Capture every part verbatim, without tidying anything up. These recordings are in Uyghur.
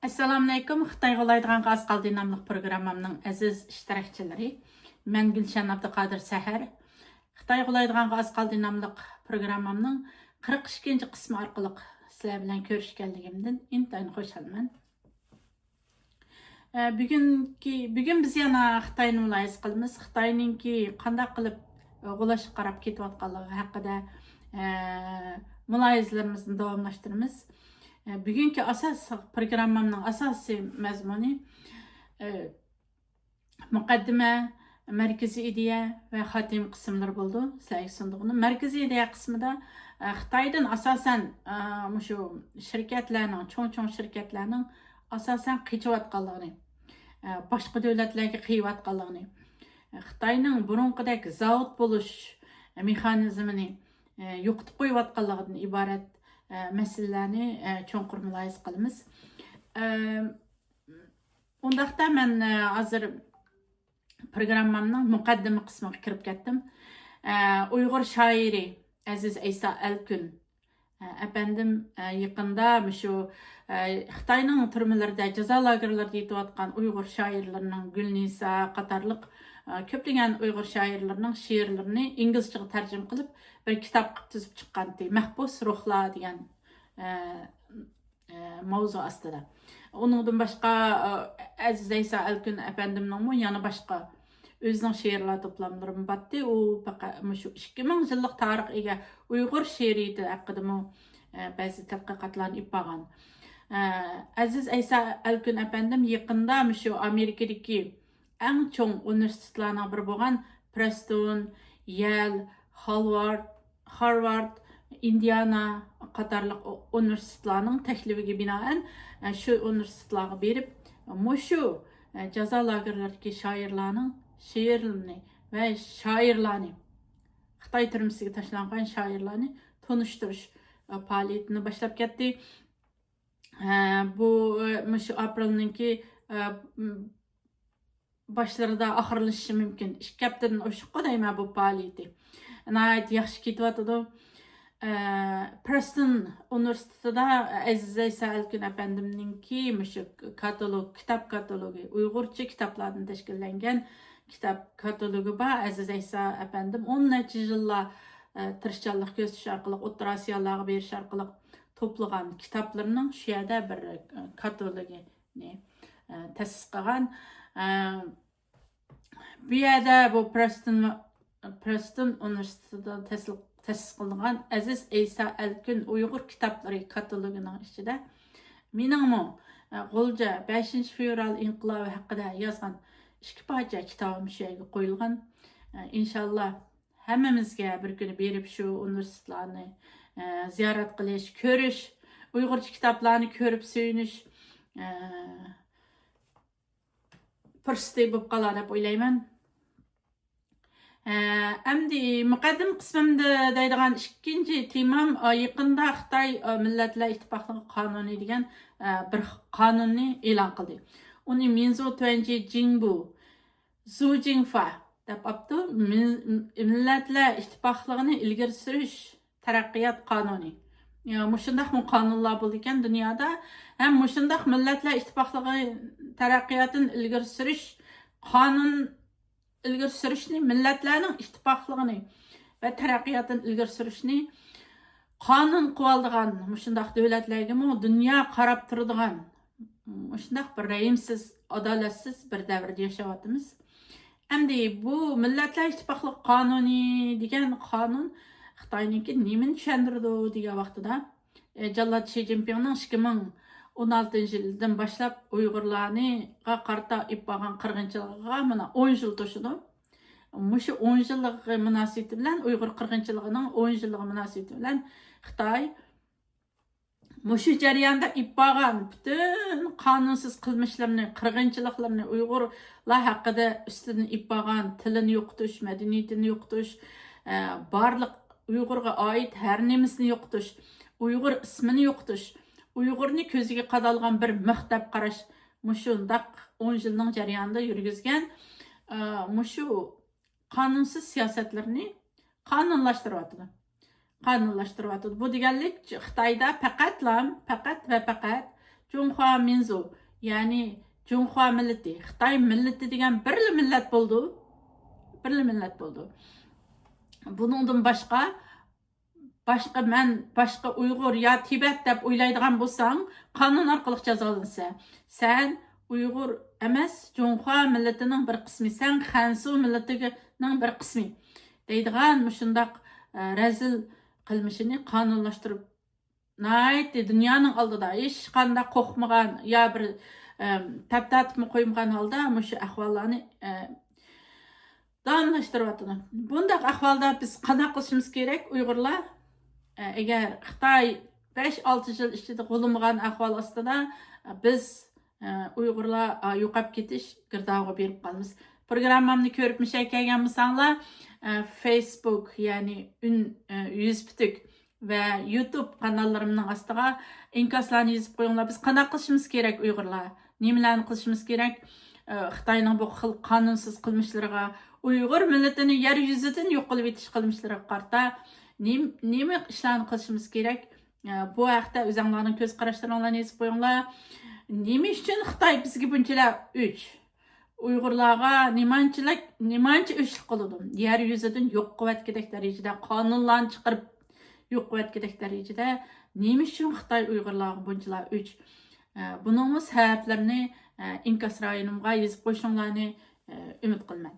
ئەسسالامۇئەلەيكۇم. خىتايغا ئۇلايدىغانغا ئاز قالدى ناملىق پروگراممامنىڭ ئەزىز ئىشتىراكچىلىرى. مەن گۈلشەن ئابدۇقادىر سەھەر. خىتايغا ئۇلايدىغانغا ئاز قالدى ناملىق پروگراممامنىڭ قىرىق ئىككىنچى قىسمى ئارقىلىق سىلەر بىلەن كۆرۈشكەنلىكىمدىن ئىنتايىن خۇشالمەن. ئە، بۈگۈنكى، بۈگۈن بىز يەنە خىتاينى مۇلاھىزە قىلىمىز. خىتاينىڭكى قانداق قىلىپ، ئە، غۇلاشقا قاراپ كېتىۋاتقانلىقى ھەققىدە، ئە، مۇلاھىزىلىرىمىزنى داۋاملاشتۇرىمىز. ئە، بۈگۈنكى ئاساس، پروگراممامنىڭ ئاساسىي مەزمۇنى، ئە، مۇقەددىمە، مەركىزىي ئىدىيە ۋە خاتىمە قىسىملىرى بولىدۇ. سىلەرگە سۇندۇقنى مەركىزىي ئىدىيە قىسمىدا، ئە، خىتايدىن ئاساسەن، ئە، مۇشۇ شىركەتلەرنىڭ، چوڭ-چوڭ شىركەتلەرنىڭ ئاساسەن قېچىۋاتقانلىقىنى، ئە، باشقا دۆلەتلەرگە قېيىۋاتقانلىقىنى، ئە، خىتاينىڭ بۇرۇنقىدەك زاۋۇت بولۇش مېخانىزمىنى، ئە، يوقىتىپ قويۇۋاتقانلىقىدىن ئىبارەت، ئە، مەسىلىلەرنى، ئە، چوڭقۇر مۇلاھىزە قىلىمىز. ئە، ئۇنداقتا مەن، ئە، ھازىر پروگراممامنىڭ مۇقەددىمە قىسمىغا كىرىپ كەتتىم. ئە، ئۇيغۇر شائىرى ئەزىز ئەيسا ئەلكۈن، ئە، ئەپەندىم، ئە، يېقىندا مۇشۇ، ئە، خىتاينىڭ تۈرمىلىرىدە، جازا لاگېرلىرىدا يېتىۋاتقان ئۇيغۇر شائىرلىرىنىڭ، گۈلنىسا قاتارلىق، ئە، كۆپلىگەن ئۇيغۇر شائىرلىرىنىڭ شېئىرلىرىنى ئىنگلىزچىغا تەرجىمە قىلىپ، بىر كىتاب قىلىپ تۈزۈپ چىققانتى. مەھبۇس روھلار دېگەن، ئە، ئە، ماۋزۇ ئاستىدا. ئۇنىڭدىن باشقا، ئە، ئەزىز ئەيسا ئەلكۈن ئەپەندىمنىڭمۇ يەنە باشقا ئۆزىنىڭ شېئىرلار توپلاملىرىمۇ بارتى. ئۇ پەقەت مۇشۇ ئىككى مىڭ يىللىق تارىخقا ئىگە ئۇيغۇر شېئىرىيىتى ھەققىدىمۇ، ئە، بەزى تەتقىقاتلارنى ئېلىپ بارغان. ئە، ئەزىز ئەيسا ئەلكۈن ئەپەندىم يېقىندا مۇشۇ ئامېرىكىدىكى ئەڭ چوڭ ئۇنىۋېرسىتېتلارنىڭ بىرى بولغان پرېستون، يېل، خارۋارد، خارۋارد، ئىندىئانا قاتارلىق ئۇ-، ئۇنىۋېرسىتېتلارنىڭ تەكلىپىگە بىنائەن، ئە، شۇ ئۇنىۋېرسىتېتلارغا بېرىپ، مۇشۇ، ئە، جازا لاگېرلىرىدىكى شائىرلارنىڭ شېئىرلىرىنى ۋە شائىرلارنى، خىتاي تۈرمىسىگە تاشلانغان شائىرلارنى تونۇشتۇرۇش، ئە، پائالىيىتىنى باشلاپ كەتتى. ئە، بۇ، ئە، مۇشۇ ئاپرېلنىڭكى، ئە، م-، باشلىرىدا ئاخىرلىشىشى مۇمكىن. ئىككى ھەپتىدىن ئوشۇققۇ دەيمەن بۇ پائالىيىتى. ناھايىتى ياخشى كېتىۋاتىدۇ. ئە، پرېستون ئۇنىۋېرسىتېتىدا ئەزىز ئەيسا ئەلكۈن ئەپەندىمنىڭكى مۇشۇ كاتالوگ، كىتاب كاتالوگى، ئۇيغۇرچە كىتابلاردىن تەشكىللەنگەن كىتاب كاتالوگى بار. ئەزىز ئەيسا ئەپەندىم ئون نەچچە يىللار، ئە، تىرىشچانلىق كۆرسىتىش ئارقىلىق، ئوتتۇرا ئاسىيالارغا بېرىش ئارقىلىق توپلىغان كىتابلىرىنىڭ شۇ يەردە بىر، ئە، كاتالوگىنى، ئە، تەسىس قىلغان. ئە، بۇ يەردە بۇ پرېستون، پرېستون ئۇنىۋېرسىتېتىدا تەسىل-، تەسىس قىلىنغان ئەزىز ئەيسا ئەلكۈن ئۇيغۇر كىتابلىرى كاتالوگىنىڭ ئىچىدە مېنىڭمۇ، ئە، غۇلجا بەشىنچى فېۋرال ئىنقىلابى ھەققىدە يازغان ئىككى پارچە كىتابىم شۇ يەرگە قويۇلغان. ئە، ئىنشاللا ھەممىمىزگە بىر كۈنى بېرىپ شۇ ئۇنىۋېرسىتېتلارنى، ئە، زىيارەت قىلىش، كۆرۈش، ئۇيغۇرچە كىتابلارنى كۆرۈپ سۆيۈنۈش، ئە، پۇرسىتى بولۇپ قالار دەپ ئويلايمەن. ئە، ئەمدى مۇقەددىمە قىسمىمدا دەيدىغان ئىككىنچى تېمام، ئە، يېقىندا خىتاي، ئە، مىللەتلەر ئىتتىپاقلىقى قانۇنى دېگەن، ئە، بىر قانۇننى ئېلان قىلدى. ئۇنى مىنزۇ تۈەنجى جىڭبۇ، زۇ جىڭفا دەپ ئاپتۇ. مىل-، مىللەتلەر ئىتتىپاقلىقىنى ئىلگىرى سۈرۈش تەرەققىيات قانۇنى. يا، مۇشۇنداقمۇ قانۇنلار بولىدىكەن دۇنيادا. ھەم مۇشۇنداق مىللەتلەر ئىتتىپاقلىقى تەرەققىياتىنى ئىلگىرى سۈرۈش قانۇن، ئىلگىرى سۈرۈشنى، مىللەتلەرنىڭ ئىتتىپاقلىقىنى ۋە تەرەققىياتىنى ئىلگىرى سۈرۈشنى قانۇن قىلىۋالىدىغان مۇشۇنداق دۆلەتلەرگىمۇ دۇنيا قاراپ تۇرىدىغان، مۇشۇنداق بىر رەھىمسىز، ئادالەتسىز بىر دەۋردە ياشاۋاتىمىز. ئەمدى بۇ مىللەتلەر ئىتتىپاقلىق قانۇنى دېگەن قانۇن خىتاينىڭكى نېمىنى چۈشەندۈرىدۇ دېگەن ۋاقتىدا، ئە، جاللات شى جىنپىڭنىڭ ئىككى مىڭ ئون ئالتىنچى يىلدىن باشلاپ ئۇيغۇرلارنىغا قارىتا ئېلىپ بارغان قىرغىنچىلىقىغا مانا ئون يىل توشىدۇ. مۇشۇ ئون يىللىقى مۇناسىۋىتى بىلەن، ئۇيغۇر قىرغىنچىلىقىنىڭ ئون يىللىقى مۇناسىۋىتى بىلەن خىتاي مۇشۇ جەرياندا ئېلىپ بارغان پۈتۈن قانۇنسىز قىلمىشلىرىنى، قىرغىنچىلىقلىرىنى، ئۇيغۇرلار ھەققىدە ئۈستىدىن ئېلىپ بارغان تىلىنى يوقىتىش، مەدەنىيىتىنى يوقىتىش، ئە، بارلىق ئۇيغۇرغا ئائىت ھەر نېمىسىنى يوقىتىش، ئۇيغۇر ئىسمىنى يوقىتىش، ئۇيغۇرنى كۆزىگە قادالغان بىر مىخ دەپ قاراش، مۇشۇنداق ئون يىلنىڭ جەريانىدا يۈرگۈزگەن، ئە، مۇشۇ قانۇنسىز سىياسەتلىرىنى قانۇنلاشتۇرۇۋاتىدۇ. قانۇنلاشتۇرۇۋاتىدۇ. بۇ دېگەنلىك خىتايدا پەقەتلا، پەقەت ۋە پەقەت جۇڭخۇا مىنزۇ، يەنى جۇڭخۇا مىللىتى، خىتاي مىللىتى دېگەن بىرلا مىللەت بولىدۇ. بىرلا مىللەت بولىدۇ. بۇنىڭدىن باشقا، باشقا مەن، باشقا ئۇيغۇر يا تىبەت دەپ ئويلايدىغان بولساڭ، قانۇن ئارقىلىق جازالىنىسەن. سەن ئۇيغۇر ئەمەس، جۇڭخۇا مىللىتىنىڭ بىر قىسمى، سەن خەنسۇ مىللىتىنىڭ بىر قىسمى دەيدىغان مۇشۇنداق، ئە، رەزىل قىلمىشىنى قانۇنلاشتۇرۇپ، ناھايىتى دۇنيانىڭ ئالدىدا ھېچقانداق قورقمىغان يا بىر، ئەم، تەپ تارتىپمۇ قويمىغان ھالدا مۇشۇ ئەھۋاللارنى، ئە، داۋاملاشتۇرۇۋاتىدۇ. بۇنداق ئەھۋالدا بىز قانداق قىلىشىمىز كېرەك، ئۇيغۇرلار؟ ئە، ئەگەر خىتاي بەش-ئالتە يىل ئىچىدە غولىمىغان ئەھۋال ئاستىدا، ئە، بىز، ئە، ئۇيغۇرلار، ئا، يوقاپ كېتىش گىردابىغا بېرىپ قالىمىز. پروگراممامنى كۆرۈپ مۇشۇ يەرگە كەلگەن بولساڭلار، ئە، فېيسبۇك، يەنى ئۈن-، ئە، يۈز پۈتۈك ۋە يۇتۇب قاناللىرىمنىڭ ئاستىغا ئىنكاسلارنى يېزىپ قويۇڭلار. بىز قانداق قىلىشىمىز كېرەك ئۇيغۇرلار؟ نېمىلەرنى قىلىشىمىز كېرەك؟ ئە، خىتاينىڭ بۇ خىل قانۇنسىز قىلمىشلىرىغا، ئۇيغۇر مىللىتىنى يەر يۈزىدىن يوق قىلىۋېتىش قىلمىشلىرىغا قارىتا نېم-، نېمە ئىشلارنى قىلىشىمىز كېرەك؟ ئە، بۇ ھەقتە ئۆزۈڭلارنىڭ كۆز قاراشلىرىڭلارنى يېزىپ قويۇڭلار. نېمە ئۈچۈن خىتاي بىزگە بۇنچىلا ئۆچ؟ ئۇيغۇرلارغا نېمانچىلىك، نېمانچە ئۆچلۈك قىلىدۇ؟ يەر يۈزىدىن يوق قىلىۋەتكۈدەك دەرىجىدە، قانۇنلارنى چىقىرىپ يوق قىلىۋەتكۈدەك دەرىجىدە نېمە ئۈچۈن خىتاي ئۇيغۇرلارغا بۇنچىلا ئۆچ؟ ئە، بۇنىڭمۇ سەۋەبلىرىنى، ئە، ئىنكاس رايونۇمغا يېزىپ قويۇشۇڭلارنى، ئە، ئۈمىد قىلىمەن.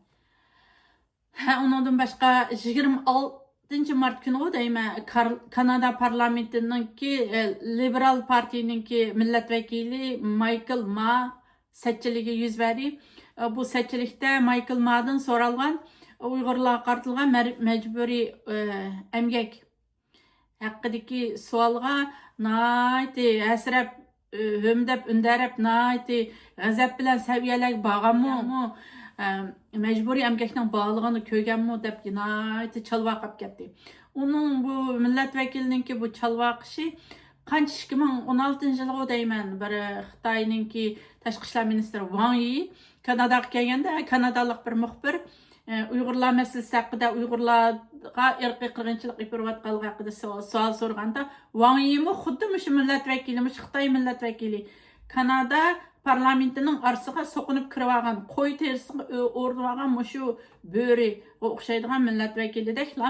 ھە، ئۇنىڭدىن باشقا، يىگىرمە ئالتىنچى مارت كۈنىغۇ دەيمەن، كار-، كانادا پارلامېنتىنىڭكى، ئە، لىبېرال پارتىيىنىڭكى مىللەت ۋەكىلى مايكل ما سەتچىلىكى يۈز بەردى. ئە، بۇ سەتچىلىكتە مايكل مادىن سورالغان ئۇيغۇرلارغا قارىتىلغان مەر-، مەجبۇرىي، ئە، ئەمگەك ھەققىدىكى سوئالغا ناھايىتى ھەسرەپ، ئۆ-، ھۆمدەپ، ئۈندەرەپ، ناھايىتى غەزەپ بىلەن سەۋىيەلەرگە بارغانمۇ، ئە، مەجبۇرىي ئەمگەكنىڭ بارلىقىنى كۆرگەنمۇ دەپ ناھايىتى چالۋاقاپ كەتتى. ئۇنىڭ بۇ مىللەت ۋەكىلىنىڭكى بۇ چالۋاقىشى قانچە، ئىككى مىڭ ئون ئالتىنچى يىلغۇ دەيمەن، بىر خىتاينىڭكى تاشقى ئىشلار مىنىستىرى ۋاڭ يى كاناداغا كەلگەندە، كانادالىق بىر مۇخبىر ئە، ئۇيغۇرلار مەسىلىسى ھەققىدە، ئۇيغۇرلارغا ئىرقىي قىرغىنچىلىق ئېلىپ بېرىلىۋاتقانلىقى ھەققىدە سو-، سوئال سورىغاندا، ۋاڭ يىمۇ خۇددى مۇشۇ مىللەت ۋەكىلى، مۇشۇ خىتاي مىللەت ۋەكىلى، كانادا پارلامېنتىنىڭ ئارىسىغا سوقۇنۇپ كىرىۋالغان، قوي تېرىسىغا ئۆ-، ئورىۋالغان مۇشۇ بۆرىگە ئوخشايدىغان مىللەت ۋەكىلىدەكلا،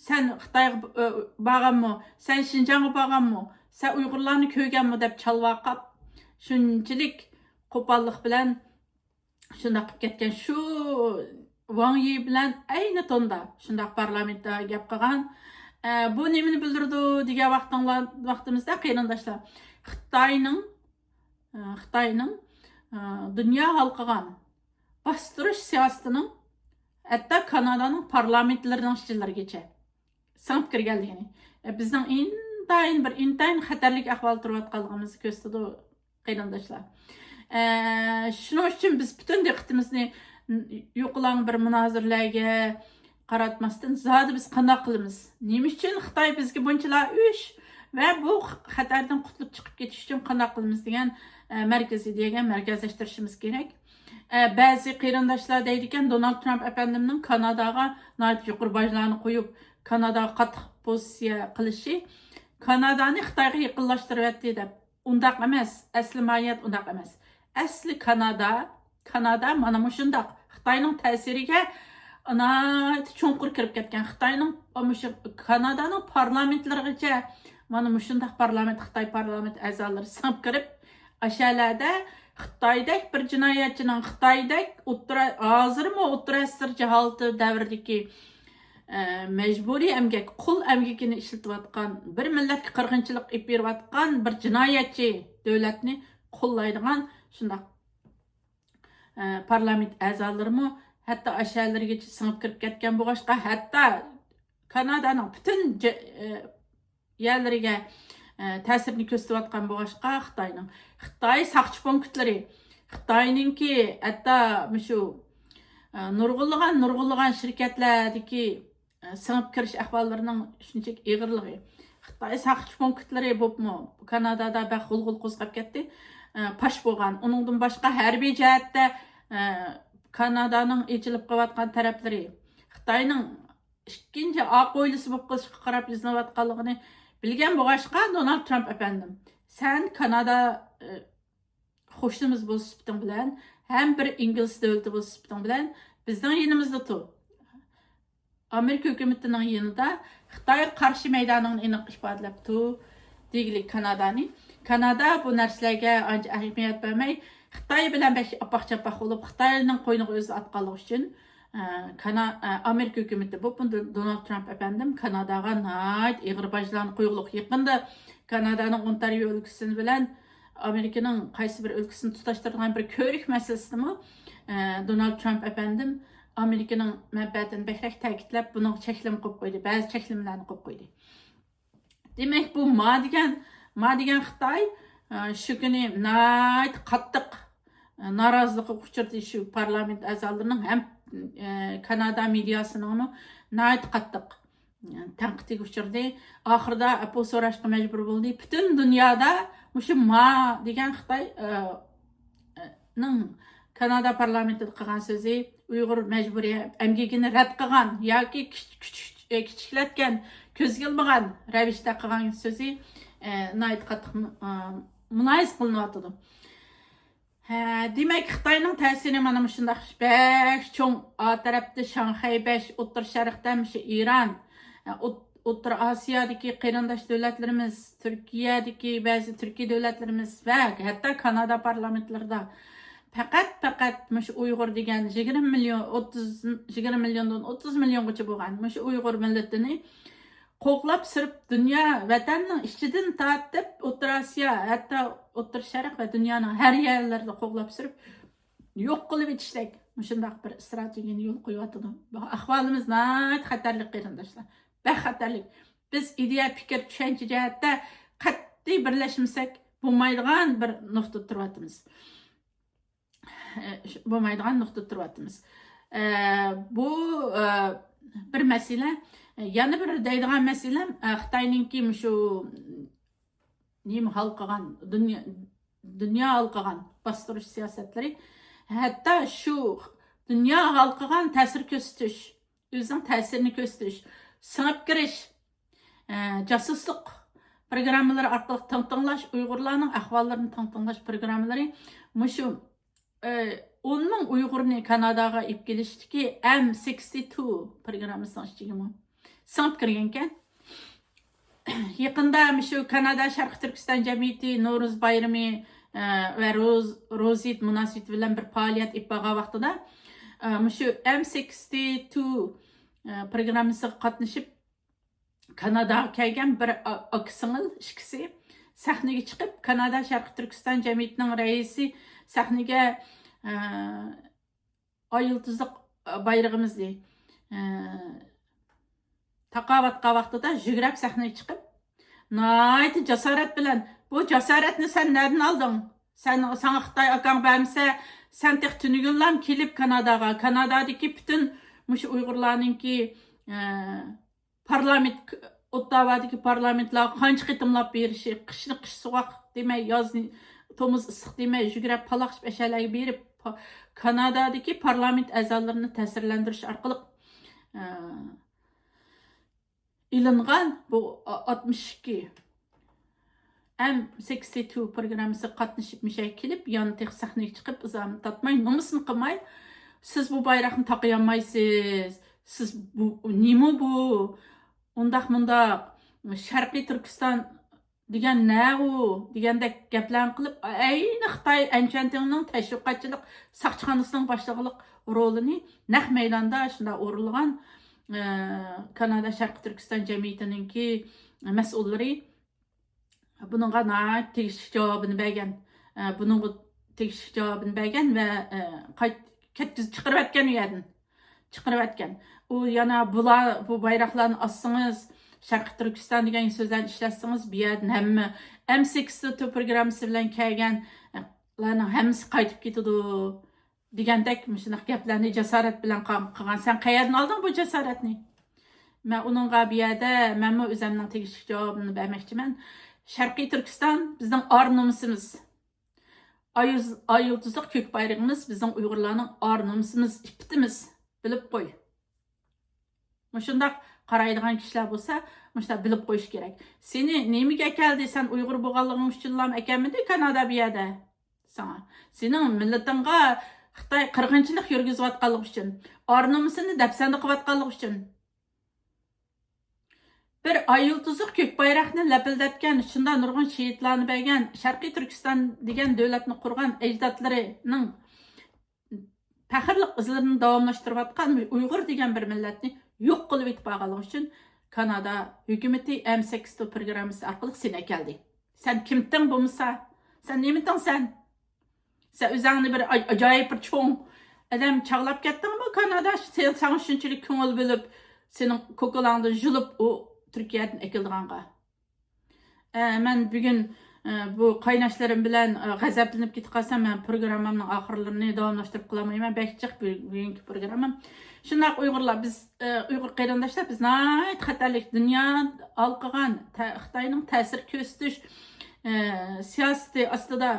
سەن خىتايغا، ئۆ-، بارغانمۇ، سەن شىنجاڭغا بارغانمۇ، سەن ئۇيغۇرلارنى كۆرگەنمۇ دەپ چالۋاقاپ، شۇنچىلىك قوپاللىق بىلەن شۇنداق قىلىپ كەتكەن. شۇ ۋاڭ يى بىلەن ئەينى توندا شۇنداق پارلامېنتتا گەپ قىلغان. ئە، بۇ نېمىنى بىلدۈرىدۇ دېگەن ۋاقتىڭلار، ۋاقتىمىزدا، قېرىنداشلار، خىتاينىڭ، ئە، خىتاينىڭ، ئە، دۇنيا ھالقىغان باستۇرۇش سىياسىتىنىڭ ھەتتا كانادانىڭ پارلامېنتلىرىنىڭ ئىچلىرىگىچە سىڭىپ كىرگەنلىكىنى، بىزنىڭ ئىنتايىن بىر، ئىنتايىن خەتەرلىك ئەھۋالدا تۇرۇۋاتقانلىقىمىزنى كۆرسىتىدۇ، قېرىنداشلار. ئە، شۇنىڭ ئۈچۈن بىز پۈتۈن دىققىتىمىزنى يوقىلاڭ بىر مۇنازىرىلەرگە قاراتماستىن، زادى بىز قانداق قىلىمىز؟ نېمە ئۈچۈن خىتاي بىزگە بۇنچىلا ئۆچ ۋە بۇ خەتەردىن قۇتۇلۇپ چىقىپ كېتىش ئۈچۈن قانداق قىلىمىز دېگەن، ئە، مەركىزىي دېگەن مەركەزلەشتۈرۈشىمىز كېرەك. ئە، بەزى قېرىنداشلار دەيدىكەن، دونالد ترامپ ئەپەندىمنىڭ كاناداغا ناھايىتى يۇقىرى باجلارنى قويۇپ، كاناداغا قاتتىق پوزىتسىيە قىلىشى كانادانى خىتايغا يېقىنلاشتۇرۇۋەتتى دەپ. ئۇنداق ئەمەس، ئەسلى ماھىيەت ئۇنداق ئەمەس. ئەسلى كانادا، كانادا مانا مۇشۇنداق خىتاينىڭ تەسىرىگە ناھايىتى چوڭقۇر كىرىپ كەتكەن. خىتاينىڭ، مۇشۇ كانادانىڭ پارلامېنتلىرىغىچە مانا مۇشۇنداق پارلامېنت، خىتاي پارلامېنت ئەزالىرى سىڭىپ كىرىپ، ئاشۇ يەردە خىتايدەك بىر جىنايەتچىنىڭ، خىتايدەك ئوتتۇرا، ھازىرمۇ ئوتتۇرا ئەسىر جاھالىتى دەۋرىدىكى، ئە، مەجبۇرىي ئەمگەك، قۇل ئەمگىكىنى ئىشلىتىۋاتقان، بىر مىللەتكە قىرغىنچىلىق ئېلىپ بېرىۋاتقان بىر جىنايەتچى دۆلەتنى قوللايدىغان شۇنداق، ئە، پارلامېنت ئەزالىرىمۇ ھەتتا ئاشۇ يەرلىرىگىچە سىڭىپ كىرىپ كەتكەن بولغاچقا، ھەتتا كانادانىڭ پۈتۈن جە-، ئە، يەرلىرىگە، ئە، تەسىرىنى كۆرسىتىۋاتقان بولغاچقا خىتاينىڭ، خىتاي ساقچى پونكىتلىرى، خىتاينىڭكى ھەتتا مۇشۇ، ئە، نۇرغۇنلىغان، نۇرغۇنلىغان شىركەتلەردىكى، ئە، سىڭىپ كىرىش ئەھۋاللىرىنىڭ شۇنچىلىك ئېغىرلىقى. خىتاي ساقچى پونكىتلىرى بولۇپمۇ كانادادا بەك غۇلغۇلا قوزغاپ كەتتى. ئە، پاش بولغان. ئۇنىڭدىن باشقا ھەربىي جەھەتتە، ئە، كانادانىڭ ئېچىلىپ قېلىۋاتقان تەرەپلىرى، خىتاينىڭ ئىككىنچى ئاق ھويلىسى بولۇپ قېلىشقا قاراپ ئىزدىنىۋاتقانلىقىنى بىلگەن بولغاچقا، دونالد ترامپ ئەپەندىم، سەن كانادا، ئە، قوشنىمىز بولۇش سۈپىتىڭ بىلەن، ھەم بىر ئىنگلىز دۆلىتى بولۇش سۈپىتىڭ بىلەن بىزنىڭ يېنىمىزدا تۇر. ئامېرىكا ھۆكۈمىتىنىڭ يېنىدا خىتايغا قارشى مەيدانىڭنى ئېنىق ئىپادىلەپ تۇر، دېگىلى كانادانى. كانادا بۇ نەرسىلەرگە ئانچە ئەھمىيەت بەرمەي، خىتاي بىلەن بەك ئاپاق-چاپاق بولۇپ، خىتاينىڭ قوينىغا ئۆزى ئاتقانلىقى ئۈچۈن، ئە، كانا-، ئە، ئامېرىكا ھۆكۈمىتى بولۇپ، دونالد ترامپ ئەپەندىم كاناداغا ناھايىتى ئېغىر باجلارنى قويغۇلۇق. يېقىندا كانادانىڭ ئونتاريو ئۆلكىسى بىلەن ئامېرىكىنىڭ قايسى بىر ئۆلكىسىنى تۇتاشتۇرىدىغان بىر كۆۋرۈك مەسىلىسىدىمۇ، ئە، دونالد ترامپ ئەپەندىم ئامېرىكىنىڭ مەنپەئەتىنى بەكرەك تەكىتلەپ، بۇنىڭغا چەكلىمە قويۇپ قويدى، بەزى چەكلىمىلەرنى قويۇپ قويدى. دېمەك، بۇ ما دېگەن، ما دېگەن خىتاي، ئە، شۇ كۈنى ناھايىتى قاتتىق، ئە، نارازىلىققا ئۇچرىدى شۇ پارلامېنت ئەزالىرىنىڭ ھەم، ئە، كانادا مېدىياسىنىڭمۇ ناھايىتى قاتتىق، ئە، تەنقىدكە ئۇچرىدى. ئاخىرىدا ئەپۇ سوراشقا مەجبۇر بولدى. پۈتۈن دۇنيادا مۇشۇ ما دېگەن خىتاي، ئە، نىڭ كانادا پارلامېنتىدا قىلغان سۆزى، ئۇيغۇر مەجبۇرىي ئەمگىكىنى رەت قىلغان ياكى كىچ-، كىچ-، كىچىكلەتكەن، كۆزگە ئىلمىغان رەۋىشتە قىلغان سۆزى، ئە، ناھايىتى قاتتىق، ئە، مۇلاھىزە قىلىنىۋاتىدۇ. ھە، دېمەك، خىتاينىڭ تەسىرى مانا مۇشۇنداق بەك چوڭ. ئا تەرەپتە شاڭخەي بەش، ئوتتۇرا شەرقتە مۇشۇ ئىران، ئە، ئوت-، ئوتتۇرا ئاسىيادىكى قېرىنداش دۆلەتلىرىمىز، تۈركىيەدىكى بەزى تۈركىي دۆلەتلىرىمىز ۋە ھەتتا كانادا پارلامېنتلىرىدا پەقەت، پەقەت مۇشۇ ئۇيغۇر دېگەن يىگىرمە مىليون، ئوتتۇز، يىگىرمە مىليوندىن ئوتتۇز مىليونغىچە بولغان مۇشۇ ئۇيغۇر مىللىتىنى قوغلاپ سۈرۈپ، دۇنيا، ۋەتەننىڭ ئىچىدىن تارتىپ، ئوتتۇرا ئاسىيا، ھەتتا ئوتتۇرا شەرق ۋە دۇنيانىڭ ھەر يەرلىرىدە قوغلاپ سۈرۈپ، يوق قىلىۋېتىشتەك مۇشۇنداق بىر ئىستراتېگىيەنى يولغا قويۇۋاتىدۇ. بۇ ئەھۋالىمىز ناھايىتى خەتەرلىك، قېرىنداشلار. بەك خەتەرلىك. بىز ئىدىيە، پىكىر، چۈشەنچە جەھەتتە قەتئىي بىرلەشمىسەك بولمايدىغان بىر نۇقتىدا تۇرۇۋاتىمىز. بولمايدىغان نۇقتىدا تۇرۇۋاتىمىز. ئە، بۇ، ئە، بىر مەسىلە. يەنە بىر دەيدىغان مەسىلەم، ئە، خىتاينىڭكى مۇشۇ نېمە ھالقىغان، دۇنيا، دۇنيا ھالقىغان باستۇرۇش سىياسەتلىرى، ھەتتا شۇ دۇنيا ھالقىغان تەسىر كۆرسىتىش، ئۆزىنىڭ تەسىرىنى كۆرسىتىش، سىڭىپ كىرىش، ئە، جاسۇسلۇق پروگراممىلىرى ئارقىلىق تىڭتىڭلاش، ئۇيغۇرلارنىڭ ئەھۋاللىرىنى تىڭتىڭلاش پروگراممىلىرى مۇشۇ، ئە، ئون مىڭ ئۇيغۇرنى كاناداغا ئېلىپ كېلىشتىكى ئەم سىكستى تۇ پروگراممىسىنىڭ ئىچىگىمۇ سىڭىپ كىرگەنكەن. يېقىندا مۇشۇ كانادا شەرقىي تۈركىستان جەمئىيىتى نورۇز بايرىمى، ئە، ۋە روز-، روزى ھېيت مۇناسىۋىتى بىلەن بىر پائالىيەت ئېلىپ بارغان ۋاقتىدا، ئە، مۇشۇ ئەم سىكستى تۇ، ئە، پروگراممىسىغا قاتنىشىپ، كاناداغا كەلگەن بىر ئا-، ئاكا سىڭىل ئىككىسى سەھنىگە چىقىپ، كانادا شەرقىي تۈركىستان جەمئىيىتىنىڭ رەئىسى سەھنىگە، ئە، ئاي يۇلتۇزلۇق بايرىقىمىزنى، ئە، تاقاۋاتقان ۋاقتىدا يۈگرەپ سەھنىگە چىقىپ، ناھايىتى جاسارەت بىلەن، «بۇ جاسارەتنى سەن نەدىن ئالدىڭ؟ سەن، ساڭا خىتاي ئاكاڭ بەرمىسە، سەن تېخى تۈنۈگۈنلام كېلىپ كاناداغا، كانادادىكى پۈتۈن مۇشۇ ئۇيغۇرلارنىڭكى، ئە، پارلامېنت، ئوتتاۋادىكى پارلامېنتلارغا قانچە قېتىملاپ بېرىشى، قىشنى قىش سوغۇق دېمەي، يازنى تومۇز ئىسسىق دېمەي، يۈگرەپ پالاقشىپ ئەشەلەرگە بېرىپ، پا-، كانادادىكى پارلامېنت ئەزالىرىنى تەسىرلەندۈرۈش ئارقىلىق، ئە، ئېلىنغان بۇ ئا-، ئاتمىش ئىككى ئەم سىكستى تۇ پروگراممىسىغا قاتنىشىپ مۇشەگە كېلىپ، يەنە تېخى سەھنىگە چىقىپ، ئىزاھات تارتماي، نومۇسمۇ قىلماي، «سىز بۇ بايراقنى تاقىيالمايسىز، سىز بۇ، نېمە بۇ؟ ئۇنداق مۇنداق، شەرقىي تۈركىستان دېگەن نە ئۇ؟» دېگەندەك گەپلەرنى قىلىپ، ئەينى خىتاي ئەنچۈەنتىڭنىڭ تەشۋىقاتچىلىق ساقچىخانىسىنىڭ باشلىقلىق رولىنى نەق مەيداندا شۇنداق ئورۇنلىغان، ئە، كانادا شەرقىي تۈركىستان جەمئىيىتىنىڭكى مەسئۇللىرى بۇنىڭغا ناھايىتى تېگىشلىك جاۋابىنى بەرگەن. ئە، بۇنىڭغا تېگىشلىك جاۋابىنى بەرگەن ۋە، ئە، قايت-، كەتكۈزۈپ چىقىرىۋەتكەن ئۇ يەردىن. چىقىرىۋەتكەن. ئۇ يەنە بۇلار، بۇ بايراقلارنى ئاسسىڭىز، شەرقىي تۈركىستان دېگەن سۆزلەرنى ئىشلەتسىڭىز، بۇ يەردىن ھەممە ئەم سىكستى تۇ پروگراممىسى بىلەن كەلگەنلەرنىڭ ھەممىسى قايتىپ كېتىدۇ، دېگەندەك مۇشۇنداق گەپلەرنى جاسارەت بىلەن قا-، قىلغان. سەن قەيەردىن ئالدىڭ بۇ جاسارەتنى؟ مەن ئۇنىڭغا بۇ يەردە مەنمۇ ئۆزەمنىڭ تېگىشلىك جاۋابىنى بەرمەكچىمەن. شەرقىي تۈركىستان بىزنىڭ ئار نومۇسىمىز. ئاي يۇز-، ئاي يۇلتۇزلۇق كۆك بايرىقىمىز بىزنىڭ ئۇيغۇرلارنىڭ ئار نومۇسىمىز، ئىپپىتىمىز. بىلىپ قوي. مۇشۇنداق قارايدىغان كىشىلەر بولسا، مۇشۇنداق بىلىپ قويۇش كېرەك. سېنى نېمىگە ئەكەلدى؟ سەن ئۇيغۇر بولغانلىقىڭ ئۈچۈنلام ئەكەلمىدى كانادا بۇ يەردە. ساڭا. سېنىڭ مىللىتىڭغا خىتاي قىرغىنچىلىق يۈرگۈزۈۋاتقانلىقى ئۈچۈن، ئار-نومۇسىنى دەپسەندە قىلىۋاتقانلىقى ئۈچۈن. بىر ئاي يۇلتۇزلۇق كۆك بايراقنى لەپىلدەتكەن، شۇنداق نۇرغۇن شېھىتلارنى بەرگەن، شەرقىي تۈركىستان دېگەن دۆلەتنى قۇرغان ئەجدادلىرىنىڭ پەخىرلىك ئىزلىرىنى داۋاملاشتۇرۇۋاتقان ئۇيغۇر دېگەن بىر مىللەتنى يوق قىلىۋېتىپ بارغانلىقى ئۈچۈن كانادا ھۆكۈمىتى ئەم سەككىز تو پروگراممىسى ئارقىلىق سېنى ئەكەلدى. سەن كىمتىڭ بولمىسا؟ سەن نېمىتىڭ سەن؟ سەن ئۆزۈڭنى بىر ئاج-، ئاجايىپ بىر چوڭ ئادەم چاغلاپ كەتتىڭمۇ كانادا؟ سەن، ساڭا شۇنچىلىك كۆڭۈل بۆلۈپ، سېنىڭ كوكۇلاڭدىن يۇلۇپ ئۇ تۈركىيەدىن ئەكېلىدىغانغا. ئە، مەن بۈگۈن، ئە، بۇ قايناشلىرىم بىلەن، ئە، غەزەپلىنىپ كېتىپ قالسام، مەن پروگراممامنىڭ ئاخىرلىرىنى داۋاملاشتۇرۇپ قالالمايمەن. بەك جىق بۈ-، بۈگۈنكى پروگراممام. شۇنداق ئۇيغۇرلار، بىز، ئە، ئۇيغۇر قېرىنداشلار، بىز ناھايىتى خەتەرلىك، دۇنيا ھالقىغان تە-، خىتاينىڭ تەسىر كۆرسىتىش، ئە، سىياسىتى ئاستىدا،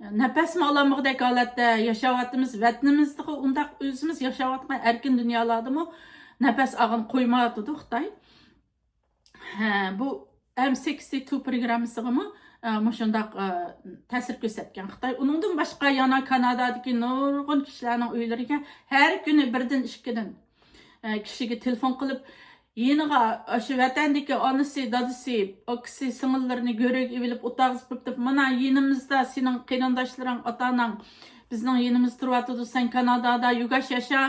ئە، نەپەسمۇ ئالالمىغۇدەك ھالەتتە ياشاۋاتىمىز. ۋەتىنىمىزدىغۇ ئۇنداق ئۆزىمىز ياشاۋاتقان ئەركىن دۇنيالاردىمۇ نەپەس ئالغىلى قويمايۋاتىدۇ خىتاي. ھە، بۇ ئەم سەككىز تو پروگراممىسىغىمۇ، ئە، مۇشۇنداق، ئە، تەسىر كۆرسەتكەن خىتاي. ئۇنىڭدىن باشقا يەنە كانادادىكى نۇرغۇن كىشىلەرنىڭ ئۆيلىرىگە ھەر كۈنى بىردىن، ئىككىدىن، ئە، كىشىگە تېلېفون قىلىپ، يېنىغا، ئاشۇ ۋەتەندىكى ئانىسى، دادىسى، ئاكىسى، سىڭىللىرىنى گۆرۈگە ئېلىپ ئولتۇرغۇزۇپ قويۇپ، مانا يېنىمىزدا سېنىڭ قېرىنداشلىرىڭ، ئاتا-ئاناڭ بىزنىڭ يېنىمىزدا تۇرۇۋاتىدۇ، سەن كانادادا يۈگەش ياشا.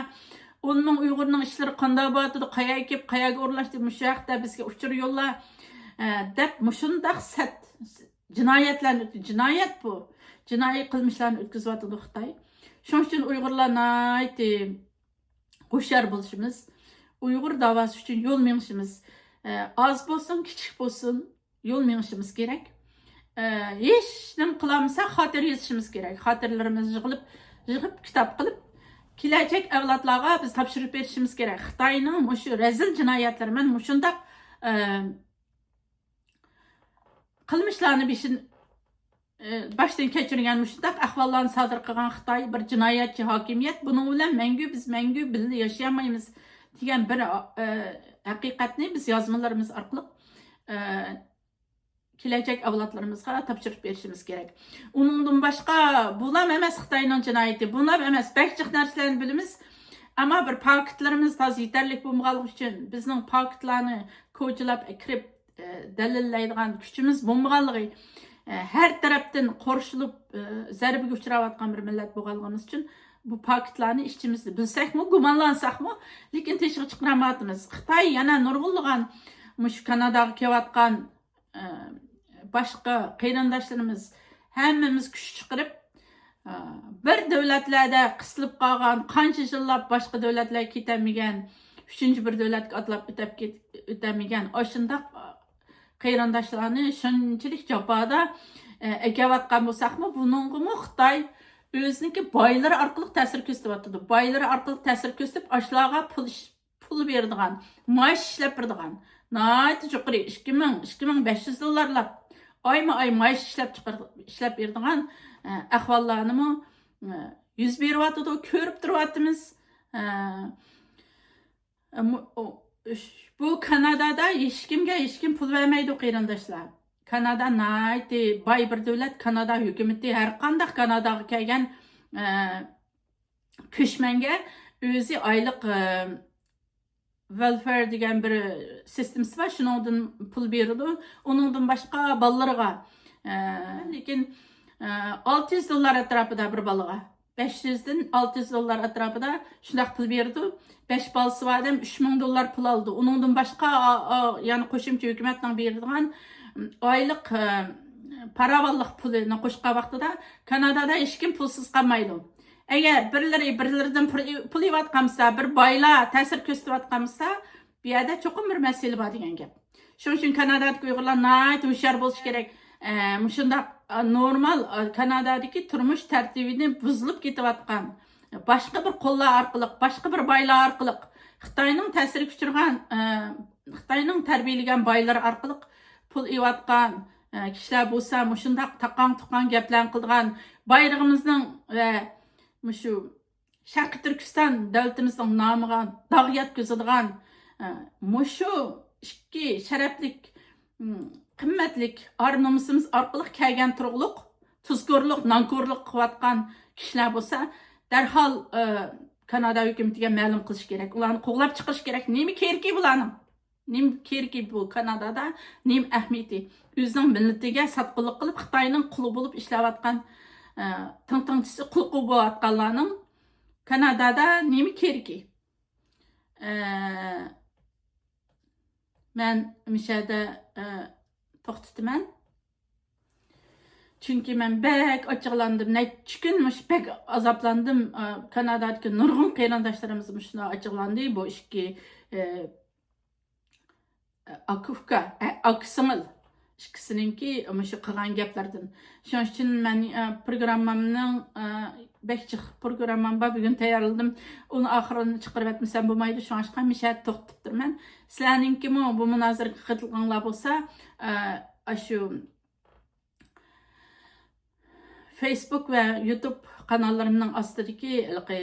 ئون مىڭ ئۇيغۇرنىڭ ئىشلىرى قانداق باراتىدۇ، قەيەرگە كېلىپ، قەيەرگە ئورۇنلاشتى، مۇشۇ ھەقتە بىزگە ئۇچۇر يوللا، ئە، دەپ مۇشۇنداق سەت جىنايەتلەرنى ئۆت-، جىنايەت بۇ. جىنايى قىلمىشلارنى ئۆتكۈزۈۋاتىدۇ خىتاي. شۇنىڭ ئۈچۈن ئۇيغۇرلار ناھايىتى ھوشيار بولۇشىمىز، ئۇيغۇر داۋاسى ئۈچۈن يول مېڭىشىمىز، ئە، ئاز بولسۇن، كىچىك بولسۇن، يول مېڭىشىمىز كېرەك. ئە، ھېچ نېمە قىلالمىساق، خاتىرە يېزىشىمىز كېرەك. خاتىرىلىرىمىزنى يىغىلىپ، يىغىپ، كىتاب قىلىپ، كېلەچەك ئەۋلادلارغا بىز تاپشۇرۇپ بېرىشىمىز كېرەك. خىتاينىڭ مۇشۇ رەزىل جىنايەتلىرى، مەن مۇشۇنداق، ئە، قىلمىشلارنى بېشىن-، ئى، باشتىن كەچۈرگەن، مۇشۇنداق ئەھۋاللارنى سادىر قىلغان خىتاي بىر جىنايەتچى ھاكىمىيەت. بۇنىڭ بىلەن مەڭگۈ، بىز مەڭگۈ بىللە ياشىيالمايمىز دېگەن بىر، ئى، ھەقىقەتنى بىز يازمىلىرىمىز ئارقىلىق، ئى، كېلەچەك ئەۋلادلىرىمىزغا تاپشۇرۇپ بېرىشىمىز كېرەك. ئۇنىڭدىن باشقا، بۇلام ئەمەس خىتاينىڭ جىنايىتى، بۇلام ئەمەس، بەك جىق نەرسىلەرنى بىلىمىز. ئەمما بىر پاكىتلىرىمىز تازا يېتەرلىك بولمىغانلىقى ئۈچۈن بىزنىڭ پاكىتلارنى كوچىلاپ كىرىپ، ئە، دەلىللەيدىغان كۈچىمىز بولمىغانلىقى، ئە، ھەر تەرەپتىن قورشىلىپ، ئە، زەربىگە ئۇچراۋاتقان بىر مىللەت بولغانلىقىمىز ئۈچۈن بۇ پاكىتلارنى ئىچىمىزدە بىلسەكمۇ، گۇمانلانساقمۇ، لېكىن تېشىغا چىقىرالمايۋاتىمىز. خىتاي يەنە نۇرغۇنلىغان مۇشۇ كاناداغا كېلىۋاتقان، ئە، باشقا قېرىنداشلىرىمىز ھەممىمىز كۈچ چىقىرىپ، ئە، بىر دۆلەتلەردە قىسىلىپ قالغان، قانچە يىللاپ باشقا دۆلەتلەرگە كېتەلمىگەن، ئۈچىنچى بىر دۆلەتكە ئاتلاپ ئۆتەپ كېت-، ئۆتەلمىگەن، ئاشۇنداق، ئە، قېرىنداشلارنى شۇنچىلىك جاپادا، ئە، ئەكەۋاتقان بولساقمۇ، بۇنىڭغىمۇ خىتاي ئۆزىنىڭكى بايلىرى ئارقىلىق تەسىر كۆرسىتىۋاتىدۇ. بايلىرى ئارقىلىق تەسىر كۆرسىتىپ، ئاشۇلارغا پۇل ئىش-، پۇل بېرىدىغان، مائاش ئىشلەپ بېرىدىغان، ناھايىتى يۇقىرى، ئىككى مىڭ، ئىككى مىڭ بەش يۈز دوللارلاپ، ئايمۇ ئاي مائاش ئىشلەپ چىقىر-، ئىشلەپ بېرىدىغان، ئە، ئەھۋاللارنىمۇ، ئە، يۈز بېرىۋاتىدۇ، كۆرۈپ تۇرۇۋاتىمىز. ئە، ئە، مۇ-، ئۇ، ئۈش-، بۇ كانادادا ھېچكىمگە ھېچكىم پۇل بەرمەيدۇ، قېرىنداشلار. كانادا ناھايىتى باي بىر دۆلەت. كانادا ھۆكۈمىتى ھەر قانداق كاناداغا كەلگەن، ئە، كۆچمەنگە ئۆزى ئايلىق، ئە، ۋېلفېر دېگەن بىر سىستېمىسى بار، شۇنىڭدىن پۇل بېرىدۇ. ئۇنىڭدىن باشقا بالىلىرىغا، ئە، لېكىن، ئە، ئالتە يۈز دوللار ئەتراپىدا بىر بالىغا. بەش يۈزدىن ئالتە يۈز دوللار ئەتراپىدا شۇنداق پۇل بېرىدۇ. بەش بالىسى بار ئادەم ئۈچ مىڭ دوللار پۇل ئالىدۇ. ئۇنىڭدىن باشقا، ئا، ئا، يەنە قوشۇمچە ھۆكۈمەتنىڭ بېرىدىغان ئايلىق، ئە، پاراۋانلىق پۇلىنى قوشقان ۋاقتىدا كانادادا ھېچكىم پۇلسىز قالمايدۇ. ئەگەر بىرلىرى بىرلىرىدىن پۇل، پۇل ئېلىۋاتقان بولسا، بىر بايلار تەسىر كۆرسىتىۋاتقان بولسا، بۇ يەردە چوقۇم بىر مەسىلە بار دېگەن گەپ. شۇنىڭ ئۈچۈن كانادادىكى ئۇيغۇرلار ناھايىتى ھوشيار بولۇشى كېرەك. ئە، مۇشۇنداق، ئە، نورمال، ئە، كانادادىكى تۇرمۇش تەرتىپىنى بۇزۇلۇپ كېتىۋاتقان، باشقا بىر قوللار ئارقىلىق، باشقا بىر بايلار ئارقىلىق، خىتاينىڭ تەسىرىگە ئۇچرىغان، ئە، خىتاينىڭ تەربىيەلىگەن بايلىرى ئارقىلىق پۇل ئېلىۋاتقان، ئە، كىشىلەر بولسا مۇشۇنداق تاقاڭ-تۇقاڭ گەپلەرنى قىلىدىغان، بايرىقىمىزنىڭ ۋە مۇشۇ شەرقىي تۈركىستان دۆلىتىمىزنىڭ نامىغا داغ يەتكۈزىدىغان، ئە، مۇشۇ ئىككى شەرەپلىك، م، قىممەتلىك ئار-نومۇسىمىز ئارقىلىق كەلگەن تۇرۇقلۇق تۇزكورلۇق، نانكورلۇق قىلىۋاتقان كىشىلەر بولسا، دەرھال، ئە، كانادا ھۆكۈمىتىگە مەلۇم قىلىش كېرەك. ئۇلارنى قوغلاپ چىقىرىش كېرەك. نېمە كېرىكى بۇلارنىڭ؟ نېمە كېرىكى بۇ كانادادا؟ نېمە ئەھمىيىتى؟ ئۆزىنىڭ مىللىتىگە ساتقۇنلۇق قىلىپ، خىتاينىڭ قۇلى بولۇپ ئىشلەۋاتقان، ئە، تىڭ-تىڭچىسى، قۇلىقى بولۇۋاتقانلارنىڭ كانادادا نېمە كېرىكى؟ ئە، مەن مۇشۇ يەردە، ئە، توختىتىمەن. چۈنكى مەن بەك ئاچچىقلاندىم. نەچچە كۈن مۇشۇ بەك ئازابلاندىم. ئە، كانادادىكى نۇرغۇن قېرىنداشلىرىمىز مۇشۇنداق ئاچچىقلاندى. بۇ ئىككى، ئە، ئاكا ئۇكا، ئە، ئاكا سىڭىل ئىككىسىنىڭكى مۇشۇ قىلغان گەپلىرىدىن. شۇنىڭ ئۈچۈن مەن، ئە، پروگراممامنىڭ، ئە، بەك جىق پروگراممام بار، بۈگۈن تەييارلىدىم. ئۇنى ئاخىرىنى چىقىرىۋەتمىسەم بولمايدۇ، شۇڭلاشقا مۇشۇ يەردە توختىتىپ تۇرىمەن. سىلەرنىڭكىمۇ بۇ مۇنازىرىگە قېتىلغانلار بولسا، ئە، ئاشۇ فېيسبۇك ۋە يۇتۇب قاناللىرىمنىڭ ئاستىدىكى ھېلىقى،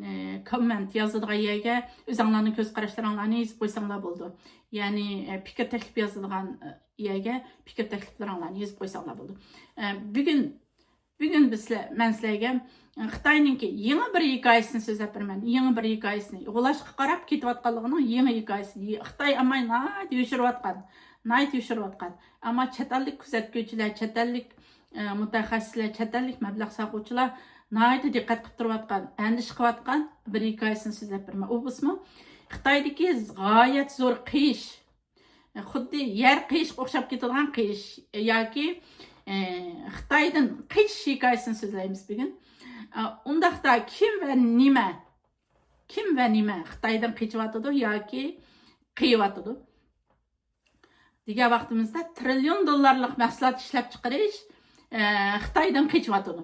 ئى، كوممېنت يازىدىغان يەرگە ئۆزۈڭلارنىڭ كۆز قاراشلىرىڭلارنى يېزىپ قويساڭلار بولىدۇ. يەنى، ئى، پىكىر تەكلىپ يازىدىغان، ئى، يەرگە پىكىر تەكلىپلىرىڭلارنى يېزىپ قويساڭلار بولىدۇ. ئى، بۈگۈن، بۈگۈن بىز سىلەر، مەن سىلەرگە، ئى، خىتاينىڭكى يېڭى بىر ھېكايىسىنى سۆزلەپ بېرىمەن. يېڭى بىر ھېكايىسىنى. غۇلاچقا قاراپ كېتىۋاتقانلىقىنىڭ يېڭى ھېكايىسى. خىتاي ئاماي ناھايىتى يوشۇرۇۋاتقان. ناھايىتى يوشۇرۇۋاتقان. ئەمما چەت ئەللىك كۆزەتكۈچىلەر، چەت ئەللىك ئە، مۇتەخەسسىسلەر، چەت ئەللىك مەبلەغ سالغۇچىلار ناھايىتى دىققەت قىلىپ تۇرۇۋاتقان، ئەندىشە قىلىۋاتقان بىر ھېكايىسىنى سۆزلەپ بېرىمەن. ئۇ بولسىمۇ خىتايدىكى غايەت زور قىيىش، خۇددى يەر قىيىشقا ئوخشاپ كېتىدىغان قىيىش ياكى، ئە، خىتايدىن قېچىش ھېكايىسىنى سۆزلەيمىز بۈگۈن. ئە، ئۇنداقتا كىم ۋە نېمە، كىم ۋە نېمە خىتايدىن قېچىۋاتىدۇ ياكى قىيىۋاتىدۇ؟ دېگەن ۋاقتىمىزدا تىرىليون دوللارلىق مەھسۇلات ئىشلەپچىقىرىش، ئە، خىتايدىن قېچىۋاتىدۇ.